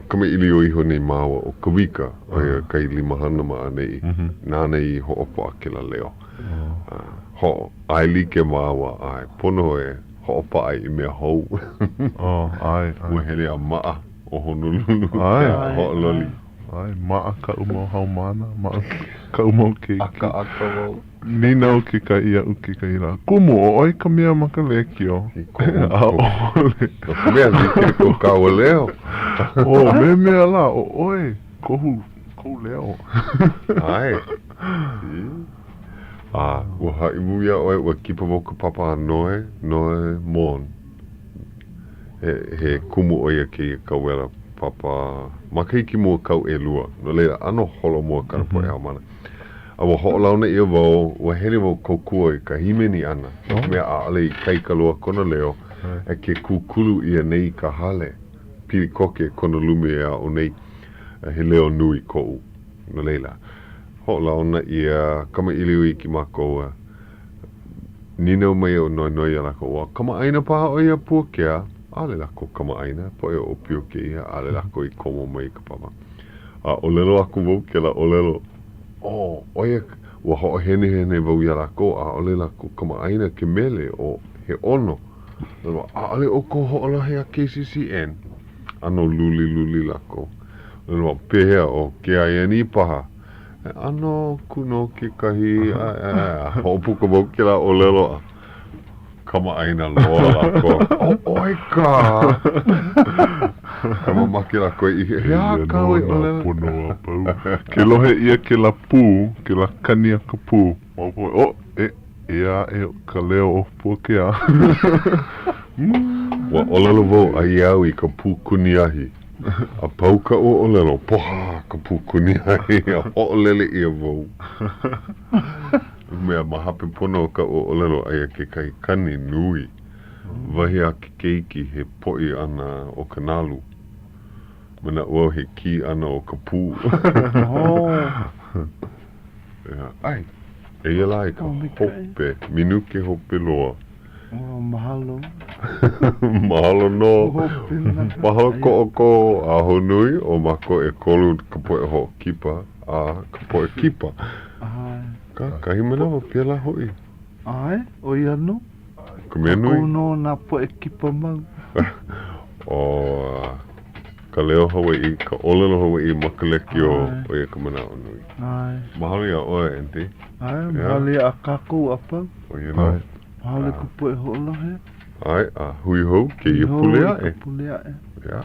kamaʻilio iho nei māua ʻo Kawika, ʻo ia kahi limahana ma ʻaneʻi, nāna i hoʻopaʻa kēlā leo. Hoʻo, ʻaelike māua, ʻae, pono e. hoʻopaʻa i mea hou. Oh, ʻae, ʻae. Ua hele a maʻa ʻo Honolulu ʻae. ka hoʻololi. ʻAe, maʻa kaʻu mau haumāna, maʻa kaʻu mau keiki. ʻAkaʻaka wau. Nīnau kekahi iaʻu kekahi lā, Kumu, ʻo ʻoe ka mea ma ka lēkiō? ʻAʻole. No ka mea, like ko kāua leo. Oh, me mea lā, ʻo ʻoe, kohu kou leo. ʻAe. A ua haʻi wau iā ʻoe, ua kipa wau ka papa a Noe, Noe Mon. He, he kumu ʻo ia kēia kauwela papa makahiki mua kau ʻelua. No laila, ʻano holomua kana poʻe haumāna. A ua hoʻolauna ʻia wau, ua hele wau kōkua i ka hīmeni ʻana, no ka mea ʻaʻole ikaika loa kona leo, a ke kūkulu ʻia nei ka hale, pili koke kona lumi e aʻo nei, he leo nui koʻu. No laila, hoʻolauna ʻia, kamaʻilio iki mākou a nīnau mai ʻo Noenoe iā lākou, ua kamaʻāina paha ʻoe iā Puakea? ʻAʻole lākou kamaʻāina, poʻe ʻōpio kēia, ʻaʻole lākou i komo mai i ka papa. A ʻōlelo aku wau kēlā ʻōlelo, oh, ʻo ia, ua hoʻohenehene wau iā lākou, ʻaʻole lākou kamaʻāina ke mele ʻo He ʻOno. ʻAʻole ʻoukou hoʻolohe iā KCCN? ʻAno luliluli lākou. ʻŌlelo au, Pehea, ʻo KINE paha? E ʻano kū nō kekahi, a hoʻopuka wau kēlā ʻōlelo a kamaʻāina loa lākou. ʻO ʻoe kā! Ka mamake lākou i he aha kāu e ʻōlelo? Pono a pau. Ke lohe ʻia kēlā pū, kēlā kani a ka pū, maopopo, oh, e, Eia aʻe ka leo o Puakea. Ua ʻōlelo wau aia au i ka pū kuni ahi. A pau kaʻu ʻōlelo, pohā ka pū kuni ahi a hoʻolele ʻia wau. Mea, ma hape pono o kaʻu ʻōlelo, aia kekahi kani nui. Wahi a ke keiki, he poʻi ʻana o ka nalu. Manaʻo au he kī ʻana o ka pū. ʻAe, eia lā i ka hope, minuke hope loa. Oh, mahalo. Mahalo nō. Mahalo ko ʻoukou ahonui, ʻo mākou ʻekolu ka poʻe hoʻokipa a ka poʻe kipa. ʻAe. Ka, kahi manawa, pēlā hoʻi. ʻAe, ʻo ia nō. Ka mea nui. Kākou nō nā poʻe kipa mau. ʻO ka leo Hawaiʻi, ka ʻōlelo Hawaiʻi ma ka lekiō, ʻo ia ka manaʻo nui. ʻAe. Mahalo iā ʻoe, Aunty. ʻAe, mahalo iā kākou a pau. ʻO ia nō. Mahalo i ka poʻe hoʻolohe. ʻAe, a hui hou kēia pule aʻe. Hui hou i ka pule aʻe. Yeah.